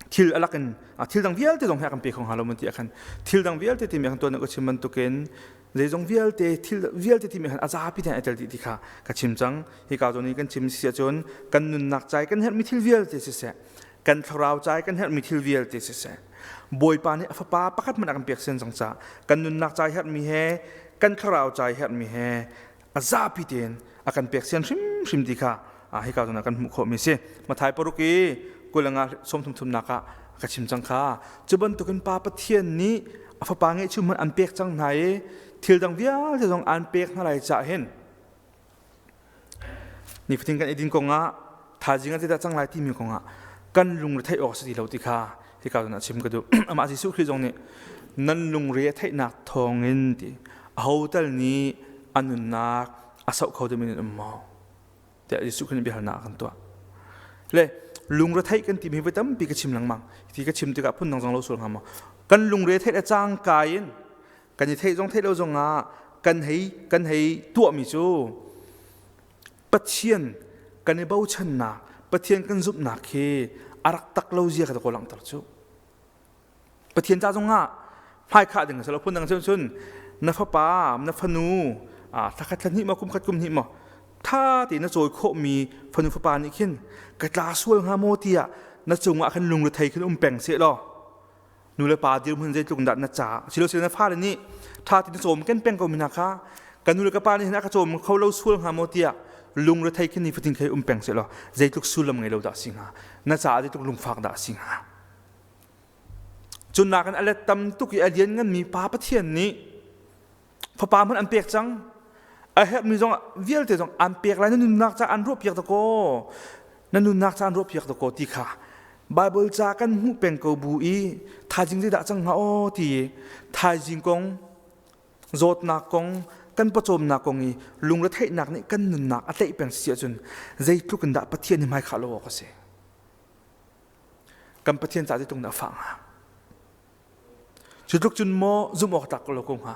thil a lakin thil dang vialte zong hi a kan pe kho hnga lo mun ti a khan thil dang vialte timi a kan tuan ka chim bantukin zeizong vialte thil vialte timi khan a zapi tein ai tel dih ti kha ka chim cang. Hika zawn i kan chim si ahcun kan nunnak cai kan herhmi thil vialte siseh, kan thlarau cai kan herhmi thil vialte siseh, Bawipa nih a fapa pakhat hmanh a kan pek sen cang caah kan nunnak cai herhmi he kan thlarau cai herhmi he a zapi tein a kan pek sian hrimhrim ti kha hika zawn ah kan hmuh khawhmi si. Mathai 6 i 25 33 nak ah ka chim cang kha. Cu bantukin Pa Pathian nih a fapa ngeihchun hmanh an pek cang hna i thil dang vialte zong an pek hna lai cah hin nifatin kan eidin kongah thaizing ah zeidah cang lai timi kongah kan lungre theih awk a si ti lo ti kha hika zawn ah chim ka duh. Amah Jesuh Khrih zong nih nan lungre a theihnak thawngin ti aho tal nih a nunnak a sauh kho ding in um maw tiah Jesuh Khrih nih biahalnak a kan tuah. Le lungre theih kan timi voi tampi ka chim lengmang. Ti ka chim tikah phun dang zong lo sual hnga maw? Kan lungre theih le cangka in kan i theih zong theih lo zong ah kan hei tuahmi cu Pathian kan i bochannak, Pathian kan zumhnak hi a rak tak lo zia kha ka langhter cu. Pathian ca zongah hmaikhah ding a si lo. Phun dang cun na fapa, na fanu, thla khat thla hnih maw, kum khat kum hnih maw, tha tein na cawi khawhmi fanu fapa nih khin ka tla sual hnga maw tiah na cungah khan lungrethei khin um peng seh law nu le pa dirhmun zeitluk dah na ca silo silo na fale nih tha tein na cawm ken peng ko mi hna kha ka nu le ka pa nih hin a ka cawm kho lo sual hnga maw tiah lungrethei khin nifatin khei um peng seh law zeitluk sullam ngei lo dah si hnga, na caah zeitluk lungfak dah si hnga. Cun nakin a let tam tuk i a lian nganmi Pa Pathian nih fapa hmanh an pek cang, a herhmi zong vialte zong an pek lai, na nunnak ca an ruahpiak dakaw, na nunnak ca an ruahpiak dakaw ti kha Bible ca kan hmuh peng ko bu i thaizing zeidah cang hnga aw ti thaizing kong, zawtnak kong, kan pawcawmnak kong i lungretheihnak nih kan nunnak a tlaih peng si ahcun zeitluk in dah Pathian hi hmaikhah lo awk a si. Kan Pathian ca zeitluk in dah a fah hnga? Cu tluk cun maw zumh awk tlak lo ko hnga?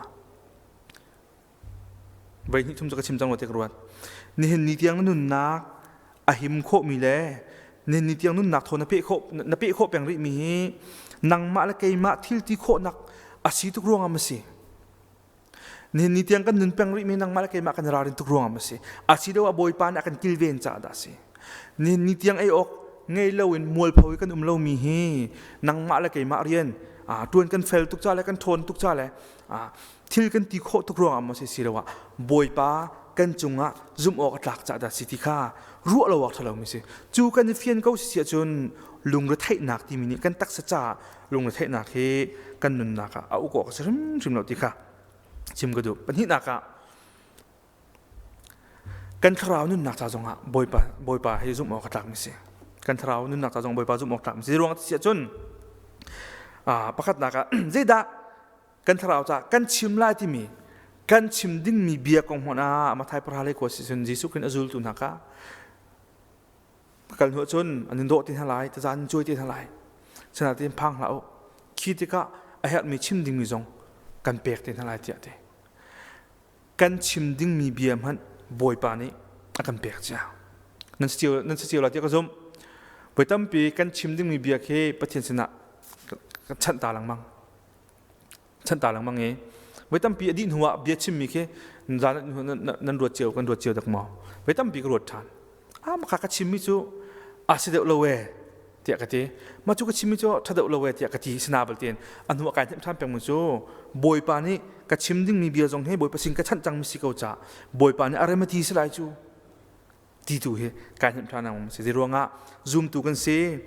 Voi hnih thum cu ka chim cang lo ti ka ruat. Nihin ni tiang na nunnak a him khawhmi le nihin ni tiang nunnak thaw na peh khawh peng rihmi hi nangmah le keimah thil ti khawhnak a si tuk ruangah ma si? Nihin ni tiang kan nun peng rihmi nangmah le keimah kan ralrin tuk ruangah ma si? Asiloah Bawipa nih a kan kilven caah dah a si? Nihin ni tiang ei awk ngei loin mualpho i kan um lomi hi nangmah le keimah rian ṭuan kan fel tuk ca le kan ṭhawn tuk ca le thil kan ti khawh tuk ruangah maw si, siloah Bawipa kan cungah zumh awk a tlak caah dah si ti kha ruah lo awk ṭha lomi si. Cu kan i fian ko si ahcun lungretheihnak timi nih kan taksa caah lungretheihnak hi kan nunnak ah a uk awk a si hrimhrim lo ti kha chim ka duh. Pahnihnak ah kan thlarau nunnak ca zongah Bawipa Bawipa hi zumh awk a tlakmi si. Kan thlarau nunnak ca zong Bawipa zumh awk tlakmi si. Ruang ti ahcun pakhatnak ah zeidah kan thlarau ca kan chim lai timi, kan chim dingmi bia kong hmanh ah Matthai 10:9 si cun Jesuh Khrih a zultu hna kha kal hnu cun an in dawh ti hna lai, taza an cuai ti hna lai, sinain phang hlah u, khi tikah a herhmi chim dingmi zong kan pek te hna lai tiah ti. Kan chim dingmi bia hmanh Bawipa nih a kan pek cia. Nan si cio lai tiah ka zumh. Voi tampi kan chim dingmi bia khi Pathian sinah kan chanh ta lengmang, chanh ta lengmang i voi tampi a dih hnu ah bia chimmi khi nan ruat cio, kan ruat cio dak maw? Voi tampi ka ruat ṭhan, ah maka ka chimmi cu a si deuh lo e tiah ka ti, mah cu ka chimmi cu ṭha deuh lo e tiah ka ti. Sina bal tiin a hnu ah kai hnemh ṭhan pengmi cu Bawipa nih ka chim dingmi bia zong hi Bawipa sin ka chanh cangmi si ko ca Bawipa nih a rem a ti si lai cu ti tu hi kai hnemh ṭhan ang si. Ruangah zumtu kan si,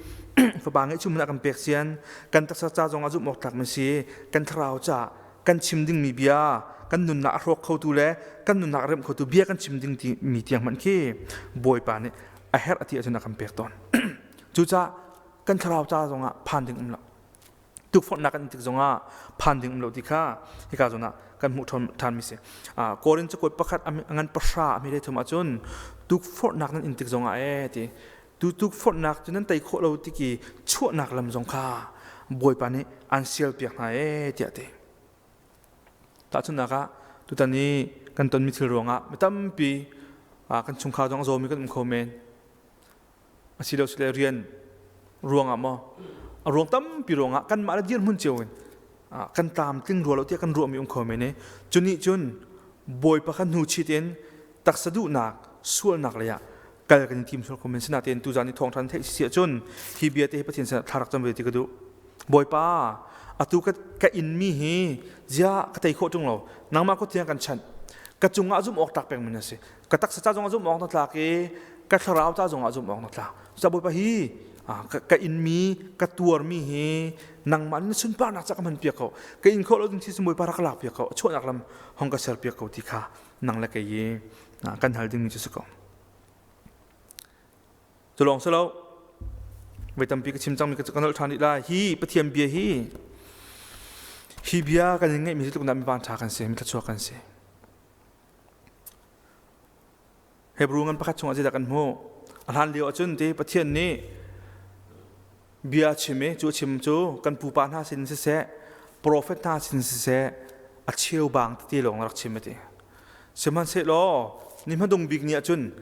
fapa ngeih chum kan pek sian, kan taksa ca zong ah zumh awk tlak mi si, kan thlarau ca kan chim dingmi bia kan nunnak a hrawk khotu le kan nunnak a remh khotu bia kan chim ding ti mi tiang hmanh khi Bawipa nih a herh a ti ahcun a kan pek tawn. Cucaah kan thlarau ca zongah phan ding um lo. Tukforhnak kan tik zongah phan ding um lo ti kha hika zawn ah kan hmuh ṭhan mi si. Korin cakuat pakhat a ngan pahra a hme thum ahcun tukforhnak nan in tik zongah ee ti tu tukforhnak cu nan tei khawh lo ti ki chuahnak lam zong kha Bawipa nih an sial piak hna ee tiah ti. Tahchunhnak ah tutan i kan tonmi thil ruangah mi tampi kan chungkhar zong a zawmi kan um kho men. Asilosile rian ruangah maw a ruang tampi ruangah kanmah le dirhmun cio in kan tlamtling rua lo tiah kan ruahmi um kho men i cu nih cun Bawipa kha hnu chit in taksa duhnak sualnak lei ah kal kan i tim sual kho men. Sinain tuzaan i thawngṭha na theih si ahcun hi bia te hi Pathian sinah thla rak cam ve ti ka duh. Bawipa, atu ka, ka inmi hi ziah ka tei khawh ṭung lo. Nangmah kut tiang kan chanh. Ka cungah zumh awk tlak pengmi na si. Ka taksa ca zongah zumh awk na tlak i ka thlarau ca zongah zumh awk na tlak. Cucaah Bawipa hi ka, ka inmi, ka tuarmi hi nangmah na sunparnak ca ka hman piak ko. Ka in khawh lo ding thil Bawipa rak ka lak piak ko. Chuahnak lam hong ka ser piak ko ti kha nang le kei i kan hal dingmi cu si ko. Cu lawng si lo, voi tampi ka chim cangmi ka nolh ṭhan rih lai. Hi Pathian bia hi hi bia kan in ngeihmi zeitluk dah mi vanṭha kan si, mi thluachuak kan si. Hebrew ngan pakhat chungah zeidah kan hmuh? A hlan lio ahcun ti Pathian nih bia chim i cu chim cu kan pupa hna sin siseh, profet hna sin siseh, a cheubang tete lawng rak chim a ti. Sihmanhsehlaw ni hmadung bik ni ahcun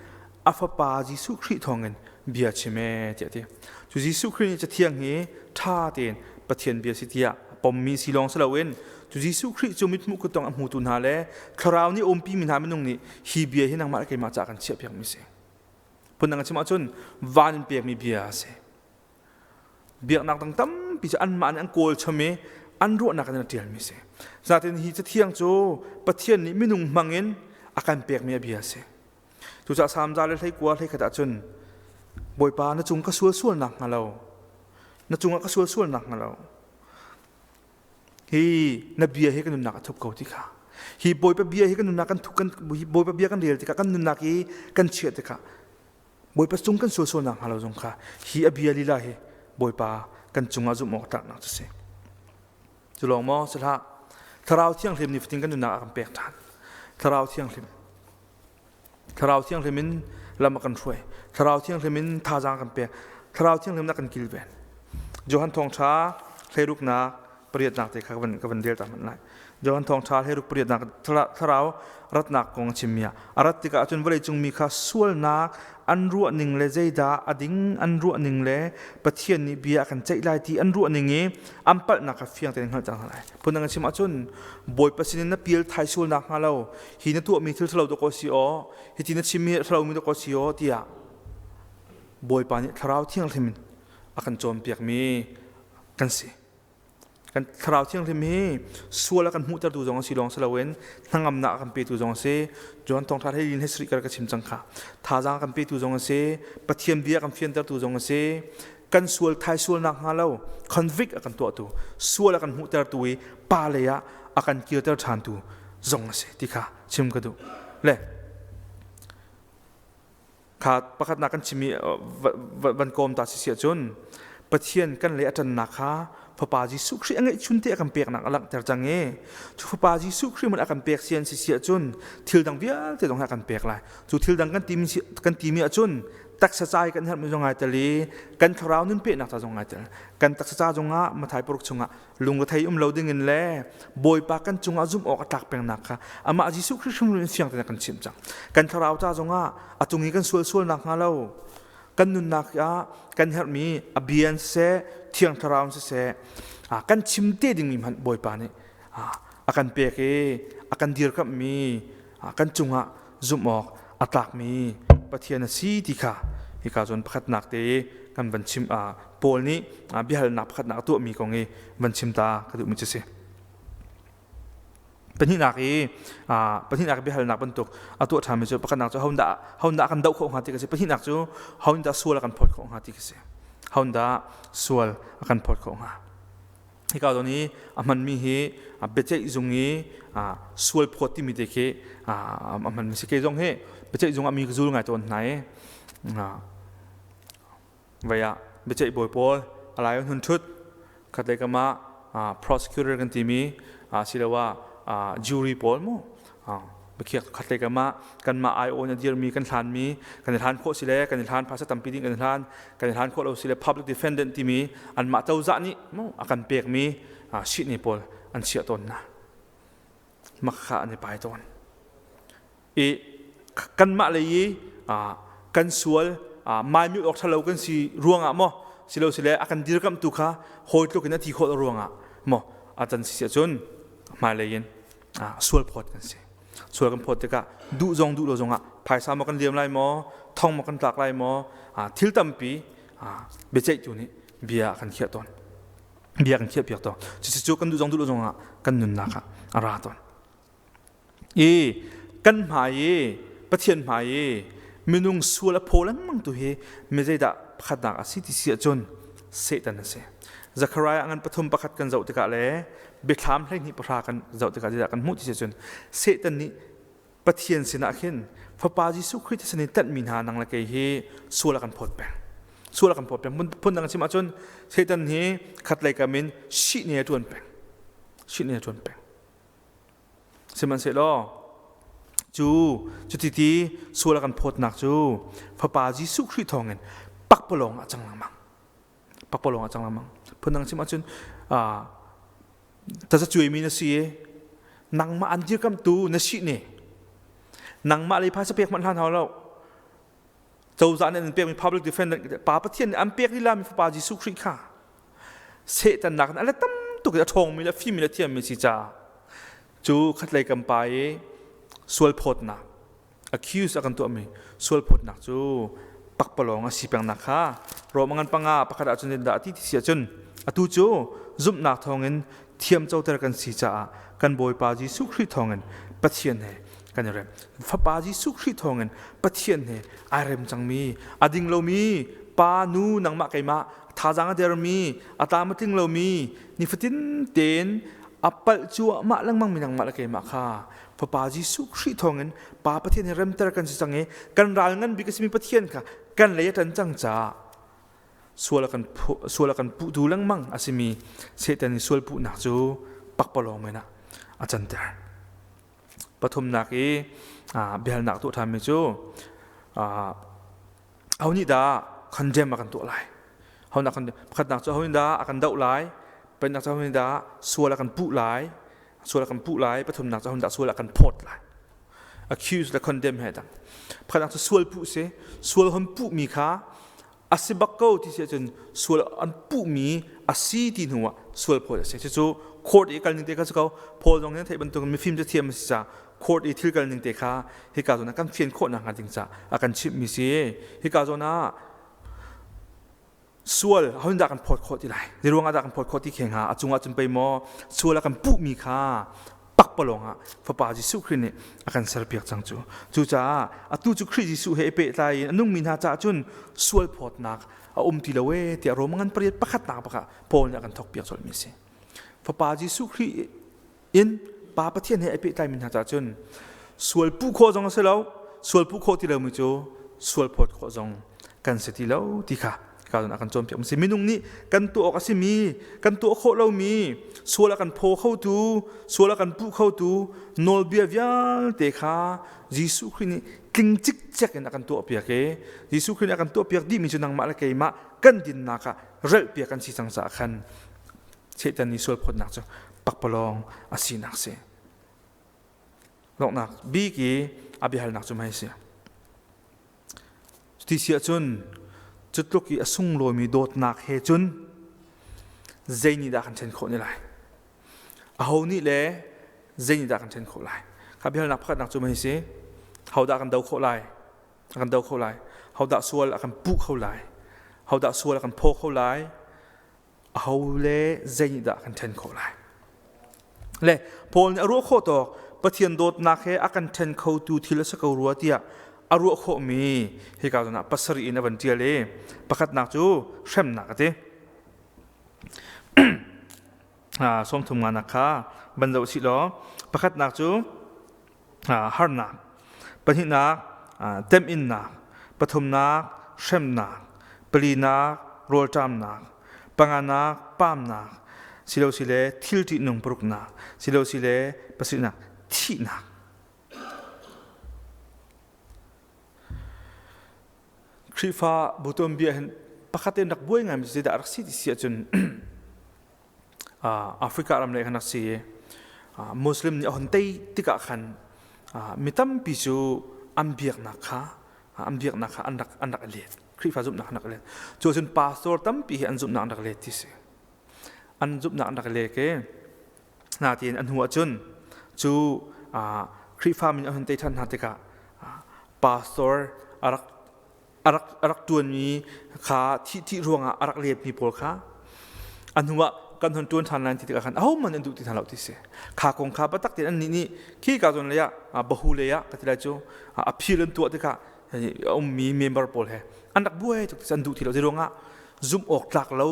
a fapa Jesuh Khrih thawngin bia chim ee tiah a ti. Cu Jesuh Khrih nih Cathiang hi ṭha tein Pathian bia si tiah a pommi si lawng si loin cu Jesuh Khrih cu mithmuh kuttong a hmutu hna le Thlarau nih a umpimi hna minung nih hi bia hi nangmah le keimah caah kan chiahpiakmi a si. Phundang a chim ahcun van in pekmi bia a si. Biaknak dang tampi cu anmah nih an kawl chom i an ruahnak in an ṭialmi a si. Zatin hi Cathiang cu Pathian nih minung hmangin a kan pekmi a bia a si. Cucaah Salm za le 19 21 ahcun Bawipa na cung ka sual sual nak hnga lo na cungah ka sual sual nak hnga lo hi na bia hi ka nunnak a thup ko ti kha hi Bawipa bia hi kan nunnak kan thup kan Bawipa bia kan rel tikah kan nunnak hi kan chiah tikah Bawipa cung kan sual sualnak hnga lo zong kha hi a bia lila hi Bawipa kan cungah zumh awk tlaknak cu si. Cu lawng maw si hlah. Thlarau Thianghlim ni fatin kan nunnak a kan pek ṭhan. Thlarau Thianghlim. Thlarau Thianghlim in lam a kan hruai. Thlarau Thianghlim in thazaang kan pek. Thlarau Thianghlim na kan kilven. Johan Thawngṭha hleiruknak pariatnak te kha ka van rel ta hmanh lai. Johan Thawngṭha hleiruk pariatnak thlarau ratnak kong a chimmi ah a rat tikah cun vawleicung mi kha sualnak an ruah ning le zeidah a ding an ruah ning le Pathian nih bia a kan ceih lai ti an ruah ning i an palhnak kha fiang tein hngalh cang hna lai. Phundang a chim ahcun Bawipa sinin na pial thai sual nak hnga lo hi na tuahmi thil ṭhalo dawkaw si aw hiti na chimmi ṭhalomi dawkaw si aw tiah Bawipa nih Thlarau Thianghlim in a kan cawnpiakmi kan si. Kan Thlarau Thianghlim hi sual a kan hmuhtertu zong a si lawng si loin hnangamnak a kan petu zong a si. John Thawngṭha hei lin hei ka chim cang kha. Thazaang a kan petu zong a si. Pathian bia a kan fiantertu zong a si. Kan sual thai sualnak hnga lo convict a kan tuahtu, sual a kan hmuhtertu i pa lei ah a kan kirter ṭhantu zong a si ti kha chim ka duh. Le Kha pakhatnak kan chimmi van kawm ta si si ahcun Pathian kan lei a ṭannak kha Fapa Jesuh Khrih a ngeihchun te a kan peknak a langhter cang i cu Fapa Jesuh Khrih mun a kan pek sian si si ahcun thil dang vialte zong hi a kan pek lai. Cu thil dang kan timi kan timi ahcun taksa ca i kan herhmi zong ai tel i kan thlarau nun pehnak ca zong ai tel. Kan taksa ca zongah Mathai paruk chungah lungrethei um lo dingin le Bawipa kan cungah zumh awk a tlak pengnak kha amah Jesuh Khrih hrim in fiang tein kan chimh cang. Kan thlarau ca zongah a cung i kan sual sualnak hnga lo kan nunnak ah kan herhmi a bia in siseh thiang thlarau in siseh kan chim te dingmi hmanh Bawipa nih a kan pek i a kan dirkamhmi kan cungah zumh awk a tlakmi Pathian a si ti kha hika zawn pakhatnak te kan van chim Paul nih biahalnak pakhatnak a tuahmi kong i van chim ta ka duhmi cu si. Pahnihnak i pahnihnak biahalnak bantuk a tuah ṭhanmi cu pakhatnak cu hodah kan doh khawh hnga ti ka si. Pahnihnak cu hodah sual a kan phawt khawh hnga ti ka si. Hodah sual a kan phawt khawh hnga. Hika zawn i a hmanmi hi biaceih zung i sual phawt timi te khi a hmanmi si. Kei zong hi biaceih zung ah mi ka zul ngai tawn hna i vai ah biaceih bawi pawl a lai hun ṭhut khatlei kam ah prosecutor kan timi asiloah jury pawl mu biakhiak khatlei kam ah kanmah aiawh in a dirmi kan hlanmi kan i hlan khawh si le kan i hlan phaisa tampi ding kan i hlan kan i hlan khawh lo si le public defendant timi anmah cozah nih mu a kan pekmi sihni pawl an chiah tawn hna makha an i pai tawn i kanmah lei i kan sual maimilh awk ṭhalo kan si ruangah maw silo sile a kan dirkamhtu kha hawi tluk in a ti khawh lo ruangah maw a can si ahcun hmailei in sual phawt kan si. Sual kan phawt tikah duh zong duh lo zongah phaisa maw kan liam lai maw thong maw kan tlak lai maw thil tampi biaceihtu nih bia a kan khiah tawn bia kan khiah piak tawn. Cucu cu kan duh zong duh lo zongah kan nunnak ah a ra tawn. I kan hmai i Pathian hmai i minung sual a phaw lengmang tu hi mi zeidah pakhatnak a si ti si ahcun Satan a si. Zechariah ngan pathum pakhat kan zoh tikah le biathlam 12 pahra kan zoh tikah zeidah kan hmuh ti si ahcun Satan nih Pathian sinah khin Fapa Jesuh Khrih thisen in tanhmi hna nang le kei hi sual a kan phawt peng. Sual a kan phawt peng. Phundang chim ahcun Satan hi khatlei kam in shihni a ṭuan peng. Shihni a ṭuan peng. Sihmanhsehlaw cu cutiti sual a kan phawtnak cu Fapa Jesuh Khrih thawngin pakpalawng ah cang lengmang. Pakpalawng ah cang lengmang. Phundang chim ahcun tazacuaimi na si i nangmah an dirkamtu na si ne. Nangmah lei phaisa pek hmanh hlan hau lo. Cozah nih an pekmi public defendant Pa Pathian nih an pek lila mi Fapa Jesuh Khrih kha Satan nakin a let tam tuk in a ṭhawngmi le a fimmi le a thiammi si caah cu khatlei kam pa i sualphawtnak accuse a kan tuahmi sualphawtnak cu pakpalawng a si pengnak kha Rom ngan panga pakhat ahcun dah ti ti si ahcun atu cu zumhnak thawngin thiamcoter kan si caah kan Bawipa Jesuh Khrih thawngin Pathian he kan i rem. Fapa Jesuh Khrih thawngin Pathian he ai rem cangmi a ding lomi pa nu nangmah keimah thazaang a dermi a tlam a tling lomi nifatin tein a palh cuahmah lengmang mi nangmah le keimah kha Fapa Jesuh Khrih thawngin Pa Pathian he remter kan si cang i kan ral ngan bik a simi Pathian kha kan lei a ṭan cang caah sual a kan sual a kan puhtu lengmang a simi Satan i sual puhnak cu pakpalawng men ah a canter. Pathumnak i biahalnak tuah ṭhanmi cu aho nih dah condemn a kan tuah lai? Pakhatnak cu aho nih dah a kan doh lai? Pahnihnak cu aho nih dah sual a kan puh lai? Sual a kan puh lai. Pathumnak cu aho nih dah sual a kan phawt lai? Accuse le condemn he dang. Pakhatnak cu sual puh si. Sual hon puhmi kha a si bak ko ti si ahcun sual an puhmi a si ti hnu ah sual phawt a si. Cucu court i kal ning te kha si ko. Paul zong nih theih bantuk mifim cu thiam a si caah court i thil kal ning te kha hika zawn ah kan fian khawh nakhnga ding caah a kan chimhmi si. Hika zawn ah sual ahoin dah kan phawt khawh ti lai? Zei ruangah dah kan phawt khawh ti khe hnga? A cungah cun pei maw sual a kan puhmi kha pakpalawng ah Fapa Jesuh Khrih nih a kan serpiak cang cu. Cucaah atu cu Khrih Jesuh he i pehtlai in a nungmi hna caah cun sual phawtnak a um ti lo ee tiah Rom ngan pariat pakhatnak bakah Paul nih a kan thawkpiak colhmi a si. Fapa Jesuh Khrih in Pa Pathian he ai pehtlaimi hna caah cun sual puh khawh zong a si lo, sual puh khawh ti lomi cu sual phawt khawh zong kan si ti lo ti kha ka a kan cawnpiak si. Minung nih kan tuah awk a simi, kan tuah khawh lomi, sual a kan phaw khotu, sual a kan puh khotu nawlbia vialte kha Jesuh Khrih nih tling cikcek in a kan tuahpiak i Jesuh Khrih nih a kan tuahpiak dihmi cu nangmah le keimah kan dinnak ah relhpiak kan si cang caah khan Satan nih sual phawtnak cu pakpalawng a sinak si. Donghnak bik i a biahalnak cu mei si. Cuti si ahcun cu tluk i a sunglawimi dawtnak he cun zei nih dah kan ṭhen khawh ne lai? Aho nih le zei nih dah kan ṭhen khawh lai? Kha biahalnak pakhatnak cu mei si. Hodah kan do khawh lai? A kan do kho lai. Hodah sual a kan puh kho lai? Hodah sual a kan phaw kho lai? Aho le zei nih dah kan ṭhen khawh lai? Le Paul nih a ruah khawh tawk Pathian dawtnak he a kan ṭhen khotu thil a si ko rua tiah a ruah khawhmi hika zawn ah pasarih in a van ṭial i pakhatnak cu hremnak a ti. Sawmthum nganak kha van zoh sih law pakhatnak cu harnak, pahnihnak temhinnak, pathumnak hremnak, palinak rawlṭamnak, panganak paamnak, silosile thil ṭihnung paruknak, silosile pasarihnak thihnak. Khrihfa bu tuanbia hin pakhat in rak buai ngaimi zeidah a rak si ti si ahcun Africa ram lei khan rak si i Muslim nih a hun tei tikah khan mi tampi cu an biaknak kha an biaknak kha an rak an rak let. Khrihfa zumhnak an rak let. Cu cun pastor tampi hi an zumhnak an rak let ti si. An zumhnak an rak lek i natein an hnu ahcun cu Khrihfa min a hun tei ṭhan hna tikah pastor a rak a rak a rak ṭuanmi kha thih thih ruangah a rak letmi pawl kha a hnuah kan hun ṭuan ṭhan lai ti tikah khan ahohmanh an duh ti hna lo ti si. Kha kong kha biatak tein annih nih khi ka zawn lei ah bahu lei ah ka ti lai cu appeal an tuah tikah a ummi member pawl he an rak buai tuk an duh ti lo. Zeiruangah zumh awk tlak lo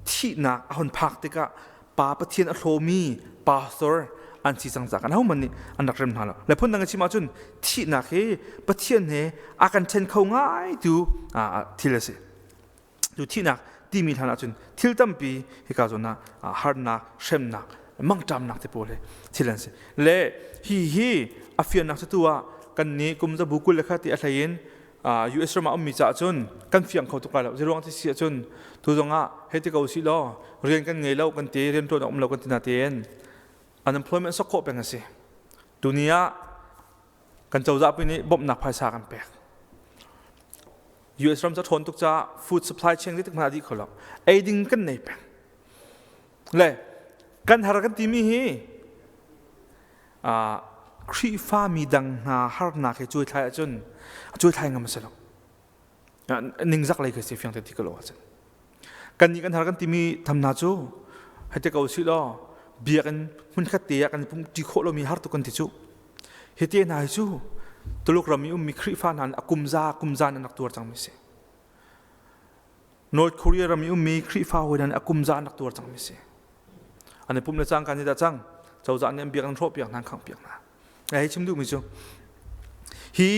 thihnak a hun phak tikah Pa Pathian a hlawmi pastor an si cang caah kan hohmanh nih an rak rem hna lo. Le phun dang in chim ahcun thihnak hi Pathian he a kan ṭhen kho ngai tu thil a si. Cu thihnak timi hlan ahcun thil tampi hika zawn ah harnak, hremnak, mangṭamnak te pawl hi thil an si. Le hi hi a fiannak cu tu ah kan nih kum zabu 20 le kha ti a hlei in US ram ah ummi caah cun kan fiang kho tuk lai lo. Zeiruang ti si ahcun tu zong ah hei ti ko si law rian kan ngei lo kan ti rian ṭuan a um lo kan ti na tein unemployment sok khawh peng a si. Tuni ah kan cozah pi nih bawmhnak phaisa kan pek. US ram cu a ṭhawn tuk caah food supply chain zeitik hmanh ah dih kho lo. Ei ding kan nei peng. Le kan har kan timi hi Khrihfa mi dang hna harnak he cuaithlai ahcun a cuaithlai ngam a si lo. Ningzak lei khi si fiang te ti ko lo ahcun. Kan nih kan har kan timi tham hna cu hei ti ko sih law biakinn hmunkhat te ah kan i pum ṭi khawh lomi har tuk kan ti cu. Hi te hna hi cu Tuluk ram i ummi Khrihfa hna nih a kumza kumza in an rak tuar cangmi si. North Korea ram i ummi Khrihfa hawi hna nih a kumza an rak tuar cangmi si. An i pumh le cangka nih dah cang cozah nih an biak an hrawhpiak hna an khanghpiak hna. Hei chim duhmi cu hi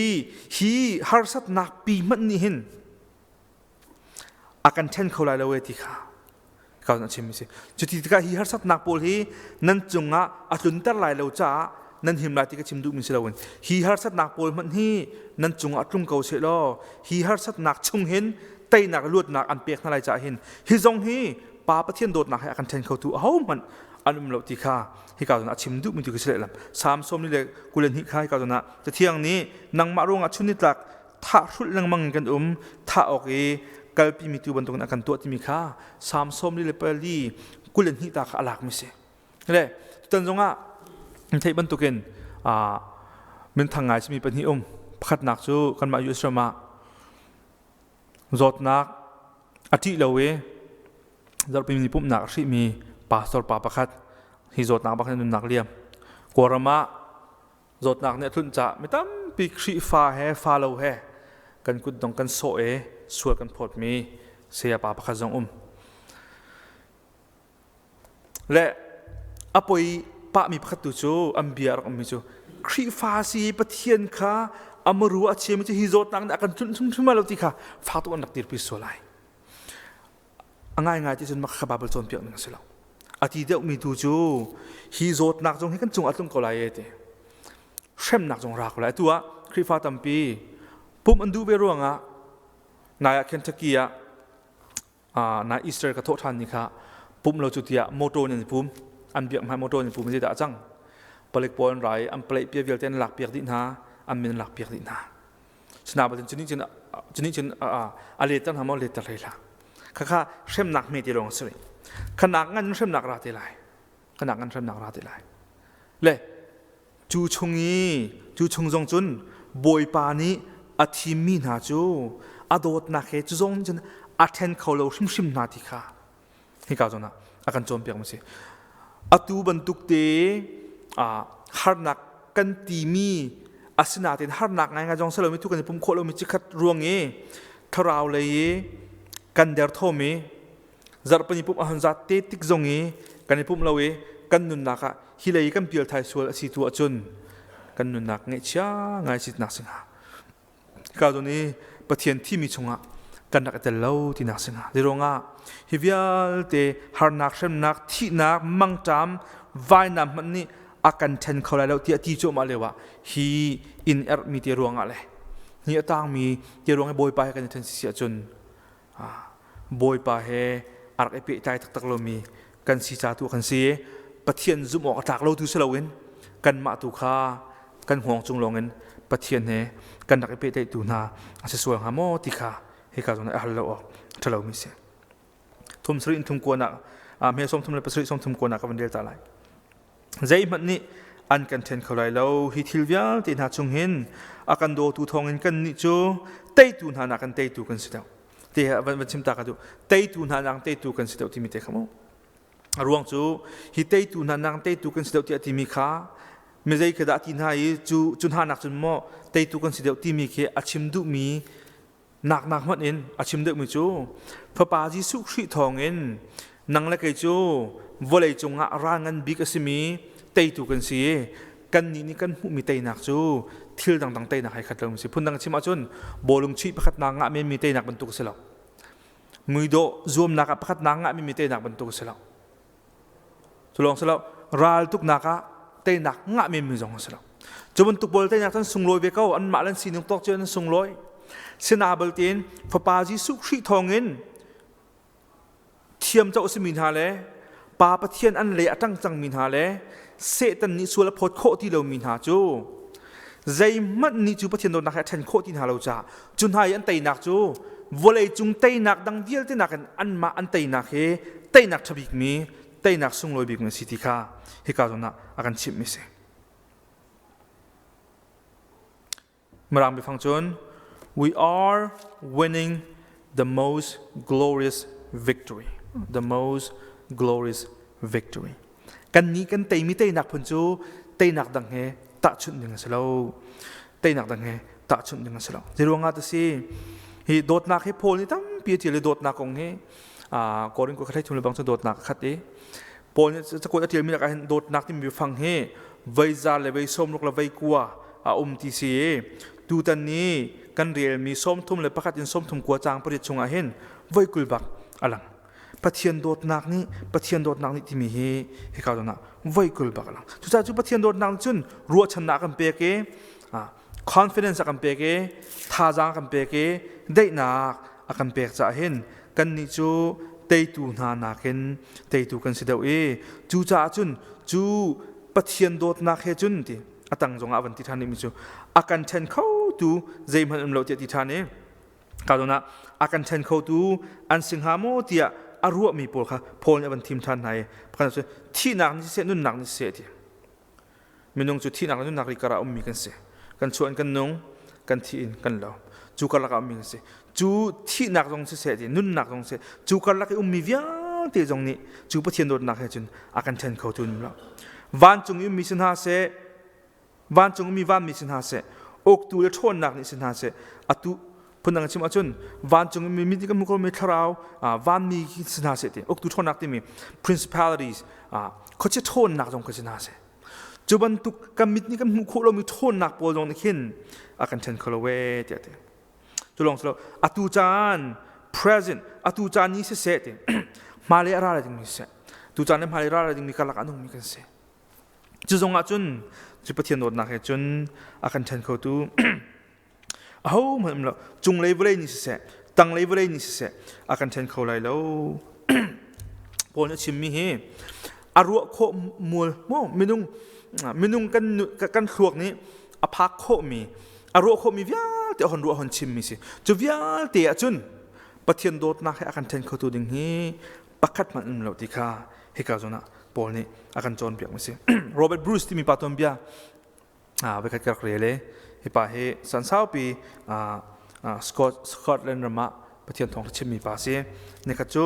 hi harsatnak pi hmanh nih hin a kan ṭhen kho lai lo e ti kha ka a chimmi si. Cuti tikah hi harsatnak pawl hi nan cungah a tlunter lai lo caah nan him lai ti ka chim duhmi si loin hi harsatnak pawl hmanh hi nan cungah tlung ko seh law hi harsatnak chung hin teinak luatnak an pek hna lai caah hin hi zong hi Pa Pathian dawtnak he a kan ṭhen khotu ahohmanh an um lo ti kha hika zawn ah a chim duhmi tu khi si lehlam. Salm 42 kha hika zawn ah Cathiang nih nangmah ruangah chun nitlak thah hrulh lengmang in kan um thah awk i kalpimi tu bantukin a kan tuah timi kha Salm 44 22 ta kha a lakmi si. Le tutan zongah theih bantukin minthang ngai simi pahnih um pakhatnak cu kanmah US ram ah zawtnak a ṭih lo i zarhpi ni pumhnak a hrihmi pastor pa pakhat hi zawtnak bak in nunnak liam Kawlram ah zawtnak nih a tlunh caah mi tampi Khrihfa he fa lo he kan kutdong kan sawh i sual kan phawtmi sayapa pakhat zong um. Le a poi pahmi pakhat tu cu an bia a rak ummi cu Khrihfa si Pathian kha a muru a chiami cu hi zawtnak nih a kan tlunh hrimhrim lo ti kha fak tuk an rak dirpi sual ai. A ngaingai ti cun mah kha Baibal cawnpiak ning a si lo. A ti deuhmi tu cu hi zawtnak zong hi kan cung ah tlung ko lai e ti. Hremnak zong ra ko lai. Atu ah Khrihfa tampi pumh an duh ve ruangah nai ah Kentucky ah nai Easter ka thawh ṭhan ni kha pumh lo cu tiah motor in an i pum. An biak hmai motor in i pum zeidah a cang. Palik pawl an ra i an palaih pia vialte an lak piak dih hna, an min an lak piak dih hna. Sinain cu nih cun a letter hna maw letter hlei hlah. Khakha hremnak hme te lawng a si rih. Khanak ngan hremnak ra te lai. Khanak ngan hremnak ra te lai. Le cu chung i cu chung zong cun Bawipa nih a thimmi hna cu a dawtnak he cu zong cun a ṭhen kho lo hrimhrim hna ti kha hika zawn ah a kan cawnpiak mi si. Atu bantuk te harnak kan timi asinain harnak ngaingai zong si lomi thu kan i pum khawh lomi cikhat ruang i thlarau lei i kan derthawm i zarhpini pum a hun zat te tik zong i Kan i pumh lo i kan nunnak ah hi lei kan pial thai sual a si tu ahcun kan nunnak ngaihchia ngai si nak si hnga. Hika zawn i Pathian thimi chungah kan rak i tel lo tinak si hnga. Zeiruangah hi vialte harnak, hremnak, thihnak, mangṭam, vainam hmanh nih a kan ṭhen kho lai lo tiah ti cuahmah lio ah hi inn erhmi te ruangah le hi a tangmi te ruang i Bawipa he kan i ṭhen si ahcun Bawipa he a rak i pehtlai taktak lomi kan si ca tu kan si. Pathian zumh awk a tlak lo tu si loin kanmah tu kha kan hngawng cung lawngin Pathian he kan rak i pehtlaihtu hna a si sual hnga maw ti kha hika zawn ah hal lo awk ṭha lomi si. Thum sarih in thum kuanak hme 37 sawm thum kuanak ka van rel ta lai. Zeihmanh nih an kan ṭhen kho lai lo. Hi thil vialte hna chung hin a kan dawtu thawngin kannih cu teitu hna nakin teitu kan si deuh. Te van chim ta ka duh. Teitu hna nakin teitu kan si deuh timi te kha mu. A ruang cu hi teitu hna nakin teitu kan si deuh tiah timi kha mizei khi dah ti hna i cu cu hna nak cun maw teitu kan si deuh timi khi a chim duhmi naknak hmanh in a chim deuhmi cu Fapa Jesuh Khrih thawngin nang le kei cu vawlei cungah ral ngan bik a simi teitu kan si i kannih nih kan hmuhmi teinak cu thil dangdang teinak he khat lo si. Phundang chim ahcun bawlung chuih pakhat nak ngah menmi teinak bantuk a si lo. Muidawh zuamnak ah pakhat nak ngah menmi teinak bantuk a si lo. Cu lawng si lo, ral tuknak ah teinak ngah menmi zong a si lo. Cu bantuk pawl teinak cu an sunglawi ve ko, anmah le an sining tawk cu an sunglawi. Sina baltein Fapa Jesuh Khrih thawngin thiam coh a simi hna le Pa Pathian an lei a ṭang cangmi hna le Satan nih sual a phawt khawh ti lomi hna cu zeihmanh nih cu Pathian dawtnak he a ṭhen khawh ti hna lo caah cu hna i an teinak cu vawleicung teinak dang vialte nakin anmah an teinak hi teinak ṭha bikmi teinak sunglawi bikmi a si ti kha hika zawn ah a kan chimhmi a si. Mirang biafang cun we are winning the most glorious victory the most glorious victory kannih kan teimi teinak phun cu teinak dang he tahchunh ding a si lo teinak dang he tahchunh ding a si lo zeiruangah ti si hi dawtnak hi Paul nih tampi a ṭial i dawtnak kong hi Korin kua khat thum le bang cu dawtnak a khat i Paul nih cakuat a ṭialmi lakah hin dawtnak timi biafang hi vei za le vei 60 le vei 90 a um ti si i tutan ni kan relmi 31 in 39 caang 8 chungah hin voi 20 bak a lang. Pathian dawtnak nih Pathian dawtnak nih timi hi hika zawn ah voi 20 bak a lang. Cucaah cu Pathian dawtnak nih cun ruahchannak a kan pek i confidence a kan pek i thazaang a kan pek i daihnak a kan pek caah hin kannih cu teitu hna nakin teitu kan si deuh i cucaah cun cu Pathian dawtnak he cun ti a tang zongah a van ti ṭhan mi cu a kan ṭhen khotu zeihmanh um lo tiah ti ṭhan i ka zawn ah a kan ṭhen khotu an si hnga maw tiah a ruahmi pawl kha Paul nih a van thim ṭhan hna i pakhat cu thihnak nih siseh nunnak nih siseh ti Minung cu thihnak le nunnak ri karah ummi kan si. Kan chuah in kan nung, kan thih in kan lo. Cu karlak ah ummi kan si. Cu thihnak zong siseh ti nunnak zong siseh cu karlak i ummi vialte zong nih cu Pathian dawtnak he cun a kan ṭhen kho tu an lo. Vancung i ummi si hna seh, vancung ummi vanmi si hna seh, uktu le ṭhawnnak nih si hna seh, atu phundang chim ahcun vancung mi mit kan hmu khomi thlarau vanmi si hna seh ti uktu ṭhawnnak timi principalities khuachia ṭhawnnak zong kha si hna seh cu bantuk kan mit nih kan hmuh khawh lomi ṭhawnnak pawl zong nih khin a kan ṭhen kho lo ee tiah ti cu lawng si lo atu caan present atu caan ni siseh ti hmailei a ra lai dingmi siseh tu caan le hmailei ra lai dingmi karlak ah nungmi kan si cu zong ah cun cu Pathian dawtnak he cun a kan ṭhen khotu Ahohmanh um lo. Cunglei vawlei nih siseh, tanglei vawlei nih siseh, a kan ṭhen kho lai lo. Paul nih a chimmi hi a ruah khawh mual maw minung minung kan kan thluak nih a phak khawhmi a ruah khawhmi vialte a hon ruah hon chimmi si cu vialte ahcun Pathian dawtnak he a kan ṭhen khotu ding hi pakhat hmanh um lo ti kha hika zawn ah Paul nih a kan cawnpiak mi si. Robert Bruce timi pa tuanbia Voikhat ka rak rel i hi pa hi san saupi Scotland ram ah Pathian thawng chimmi pa a si. Nikhat cu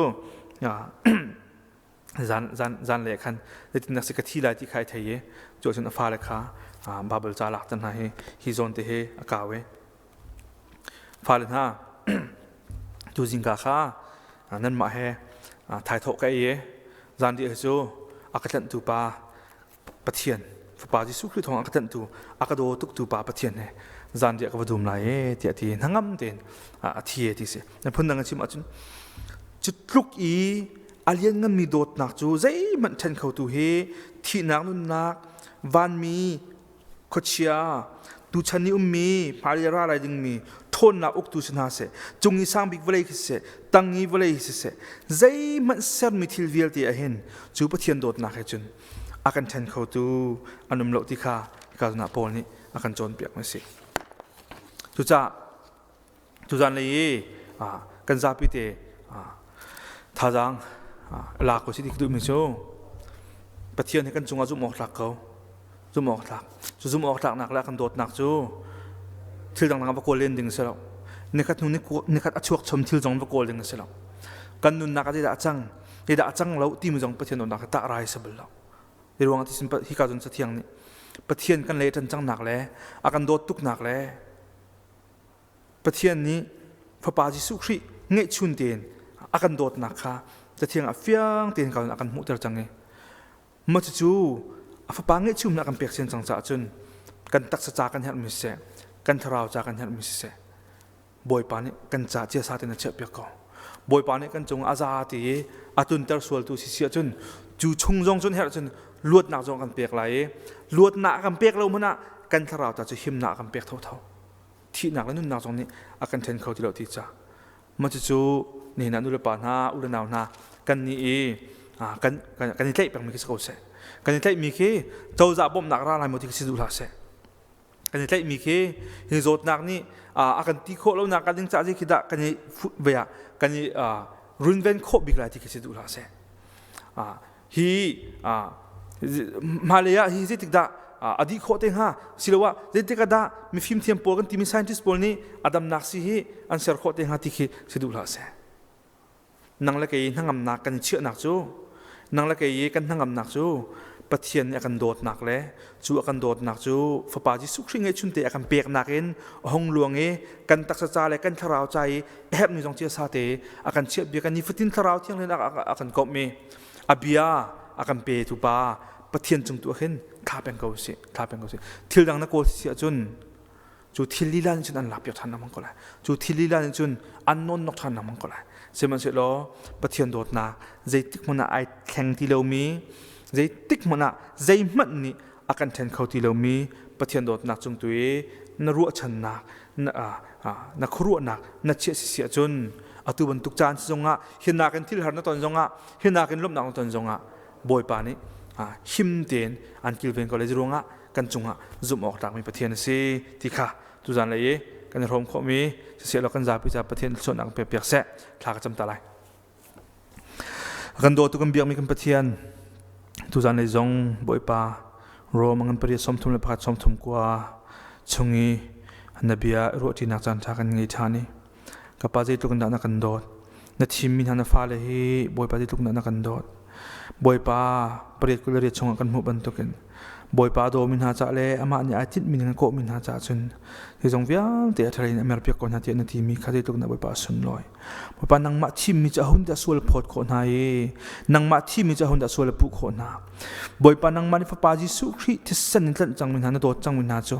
zan zan zan le khan zeitin dak si ka thi lai ti kha ai thei i cu ahcun a fale kha Bible ca lak tan hna hi hi zawn te hi a kau i fale hna tu zingka kha nanmah he thaithawh ka ei i zan dih cu. a ka tlanhtu pa Pathian Fapa Jesuh Khrih thawng a ka tlanhtu a ka daw tuktu pa Pathian he zanriah ka va dum lai e tiah ti hnangam tein a thi e ti si. Na phun dang a chim ahcun cu tluk i a liannganmi dawtnak cu zeihmanh ṭhen khotu hi thihnak nunnak vanmi khuachia tuchan i ummi hmailei ra lai dingmi ṭhawnnak uktu si hna seh cung i sang bik vawlei khi siseh tang i vawlei hi siseh zeihmanh sermi thil vialte ah hin cu Pathian dawtnak he cun a kan ṭhen khotu an um lo ti kha hika zawn ah Paul nih a kan cawnpiak mi a si. Cucaah tuzan lei i kan zapi te thazaang lak ko si ti ka duhmi cu Pathian hi kan cungah zumh awk tlak ko zumh awk tlak cu zumh awk tlaknak le kan dawtnak cu thil dangdang va kawl len ding a si lo nikhat hnu nikhat a chuak chom thil zong va kawl ding a si lo kan nunnak ah zeidah a cang zeidah a cang lo timi zong Pathian dawtnak hi tah rai si bal lo Hi ruangah tisin hika cun Cathiang nih Pathian kan le ṭan cangnak le a kan dawt tuknak le Pathian nih Fapa Jesuh Khrih ngeihchun tein a kan dawtnak kha Cathiang ah fiang tein ka a kan hmuhter cang i mah cucu a Fapa ngeihchun a kan pek sian cang caah cun kan taksa ca kan herhmi siseh kan thlarau ca kan herhmi siseh Bawipa nih kan ca ciasa tein a chiahpiak ko. Bawipa nih kan cung a za ti i a tunter sualtu si si ahcun cu chung zong cun herh cun luatnak zong kan pek lai i luatnak kan pek lo hmanh ah kan thlarau ta cu himnak kan pek thotho. Thihnak le nunnak zong nih a kan ṭhen kho ti lo ti ca. Mah cucu nihin ah nulepa hna, u le nau hna kan nih i kan kan i tlaih pengmi khi si ko seh. Kan i tlaihmi khi cozah bawmhnak ra lai maw ti khi si duh hlah seh. Kan i tlaihmi khi hi zawtnak nih a kan ti khawh lonak ka ding caah khi dah kan i ve ah kan i runven khawh bik lai ti khi si duh hlah seh. Hi hmailei ah hi zeitik dah a dih khawh te hnga siloah zeitik ah dah mifim thiam pawl kan timi scientist pawl nih a damnak si hi an ser khawh te hnga ti khi si duh hlah seh. Nang le kei hnangamnak kan i chiahnak cu nang le kei i kan hnangamnak cu Pathian nih a kan dawtnak le cu a kan dawtnak cu Fapa Jesuh Khrih ngeihchun te a kan peknak in a hung luang i kan taksa ca le kan thlarau ca i a herhmi zong cia sa te a kan chiah bia kan nifatin thlarau thianghlim a kan komh i a bia a kan pe tu pa Pathian cung tu ah khin thla peng ko sih thla peng ko sih thil dang na kawl si ahcun cu thil lila nih cun an lakpiak ṭhan lengmang ko lai cu thil lila nih cun an nawnnok ṭhan lengmang ko lai sihmanhsehlaw Pathian dawtnak zeitik hmanh ah ai thleng ti lomi zeitik hmanh ah zeihmanh nih a kan ṭhen kho ti lomi Pathian dawtnak cung tu i na ruahchannak na, na khuaruahnak na chiah si si ahcun atu bantuk caan zongah hinak in thil har na ton zongah hinak in lawmhnak na ton zongah Bawipa nih him tein an kilven ko lai ruangah kan cungah zumh awk tlakmi Pathian a si ti kha tuzan lei i kan i hrawm khawhmi siseh law kan zapi ca Pathian thluachuahnak pek piak seh thla ka cam ta lai. Kan dawtu kan biakmi kan Pathian tuzan lei zong Bawipa Rom ngan pariat 31 33 chung i na bia ruahṭinak caan ṭha kan ngei ṭhan i ka pa zeitluk in dah na kan dawt na thimmi hna na fale hi Bawipa zeitluk in dah na kan dawt Bawipa pariat 28 chungah kan hmuh bantukin Bawipa dawmi hna caah le amah nih ai tinhmi ning a kawhmi hna caah cun zeizong vialte a ṭha in a merpiak ko hna tiah na timi kha zeitluk in dah Bawipa a sunlawi Bawipa nangmah thimmi cu ahun dah sual phawt khawh hna i nangmah thimmi cu ahun dah sual a puh khawh hna Bawipa nangmah nih Fapa Jesuh Khrih thisen in tlanh cangmi hna na dawt cangmi hna cu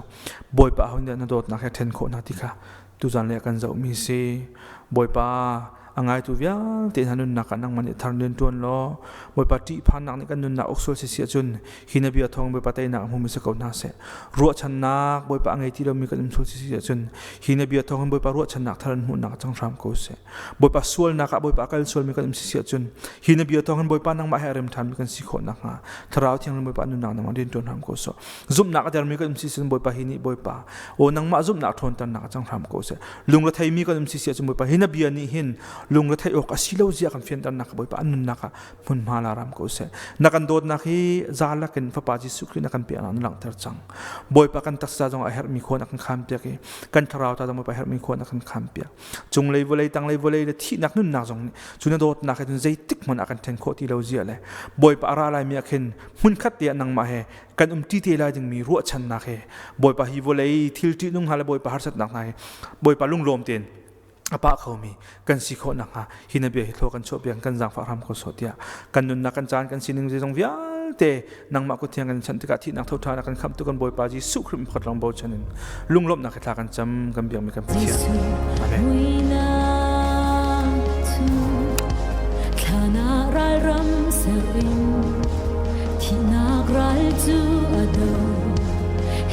Bawipa ahun dah na dawtnak he ṭhen khawh hna ti kha tuzan le kan zohmi si Bawipa a ngaitu vialte hna nunnak ah nangmah nih thar rian ṭuan law Bawipa ṭihphannak nih kan nunnak uk sual si si ahcun hi na bia thawng Bawipa teinak a hmumi si ko hna seh ruahchannak Bawipa a ngei ti lomi kan um sual si si ahcun hi na bia thawng in Bawipa ruahchannak thar an hmuhnak cang hram ko seh Bawipa sualnak ah Bawipa kal sualmi kan um si si ahcun hi na bia thawng in Bawipa nangmah he rem ṭhanmi kan si khawh nakhnga Thlarau Thianghlim Bawipa nunnak nangmah rian ṭuan hram ko seh zumhnak a dermi kan um si sin Bawipa hi nih Bawipa aw nangmah zumhnak ṭhawnternak cang hram ko seh lungretheimi kan um si si ahcun Bawipa hi na bia nih hin lungretheih awk a si lo zia kan fianternak Bawipa an nunnak ah hmunhma la ram ko seh na kan dawtnak hi zalak in Fapa Jesuh Khrih na kan peknak na langhter cang Bawipa kan taksa zong a herhmi khawn a kan kham piak i kan thlarau ta zong Bawipa herhmi khawn a kan kham piak cunglei vawlei tanglei vawlei le thihnak nunnak zong nih cu na dawtnak he cun zeitik hmanh ah kan ṭhen khawh ti lo zia le Bawipa a ra laimi ah khin hmunkhat te ah nangmah he kan um ṭi te lai dingmi ruahchannak he Bawipa hi vawlei thil ṭihnung hna le Bawipa harsatnak hna hi Bawipa lunglawm tein a pah khomi kan si khawh nakhnga hi na bia hi thlaw kan chuah piak kan zaangfah hram ko sawh tiah kan nunnak kan caan kan sining zeizong vialte. vialte nangmah kut thiang kan chanh tikah thihnak tho ṭhan a kan khamhtu kan Bawipa Jesuh Khrih pakhat lawng bochan in lunglawmhnak he thla kan cam kan biakmi kan Pathian. Amen. Thihnak ral cu a do,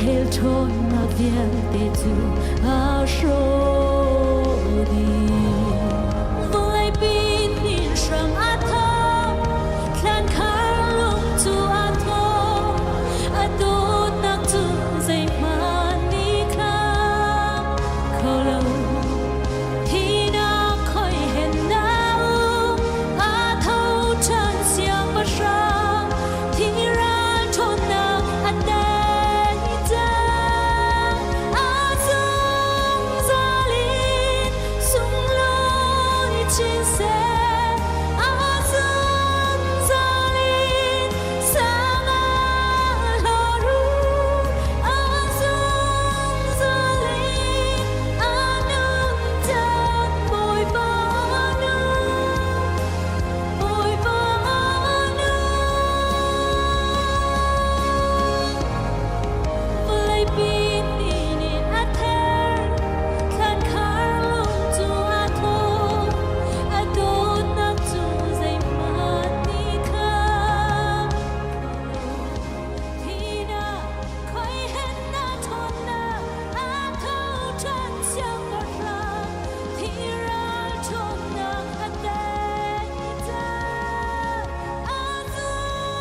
hell ṭhawnnak vialte cu a hrawh.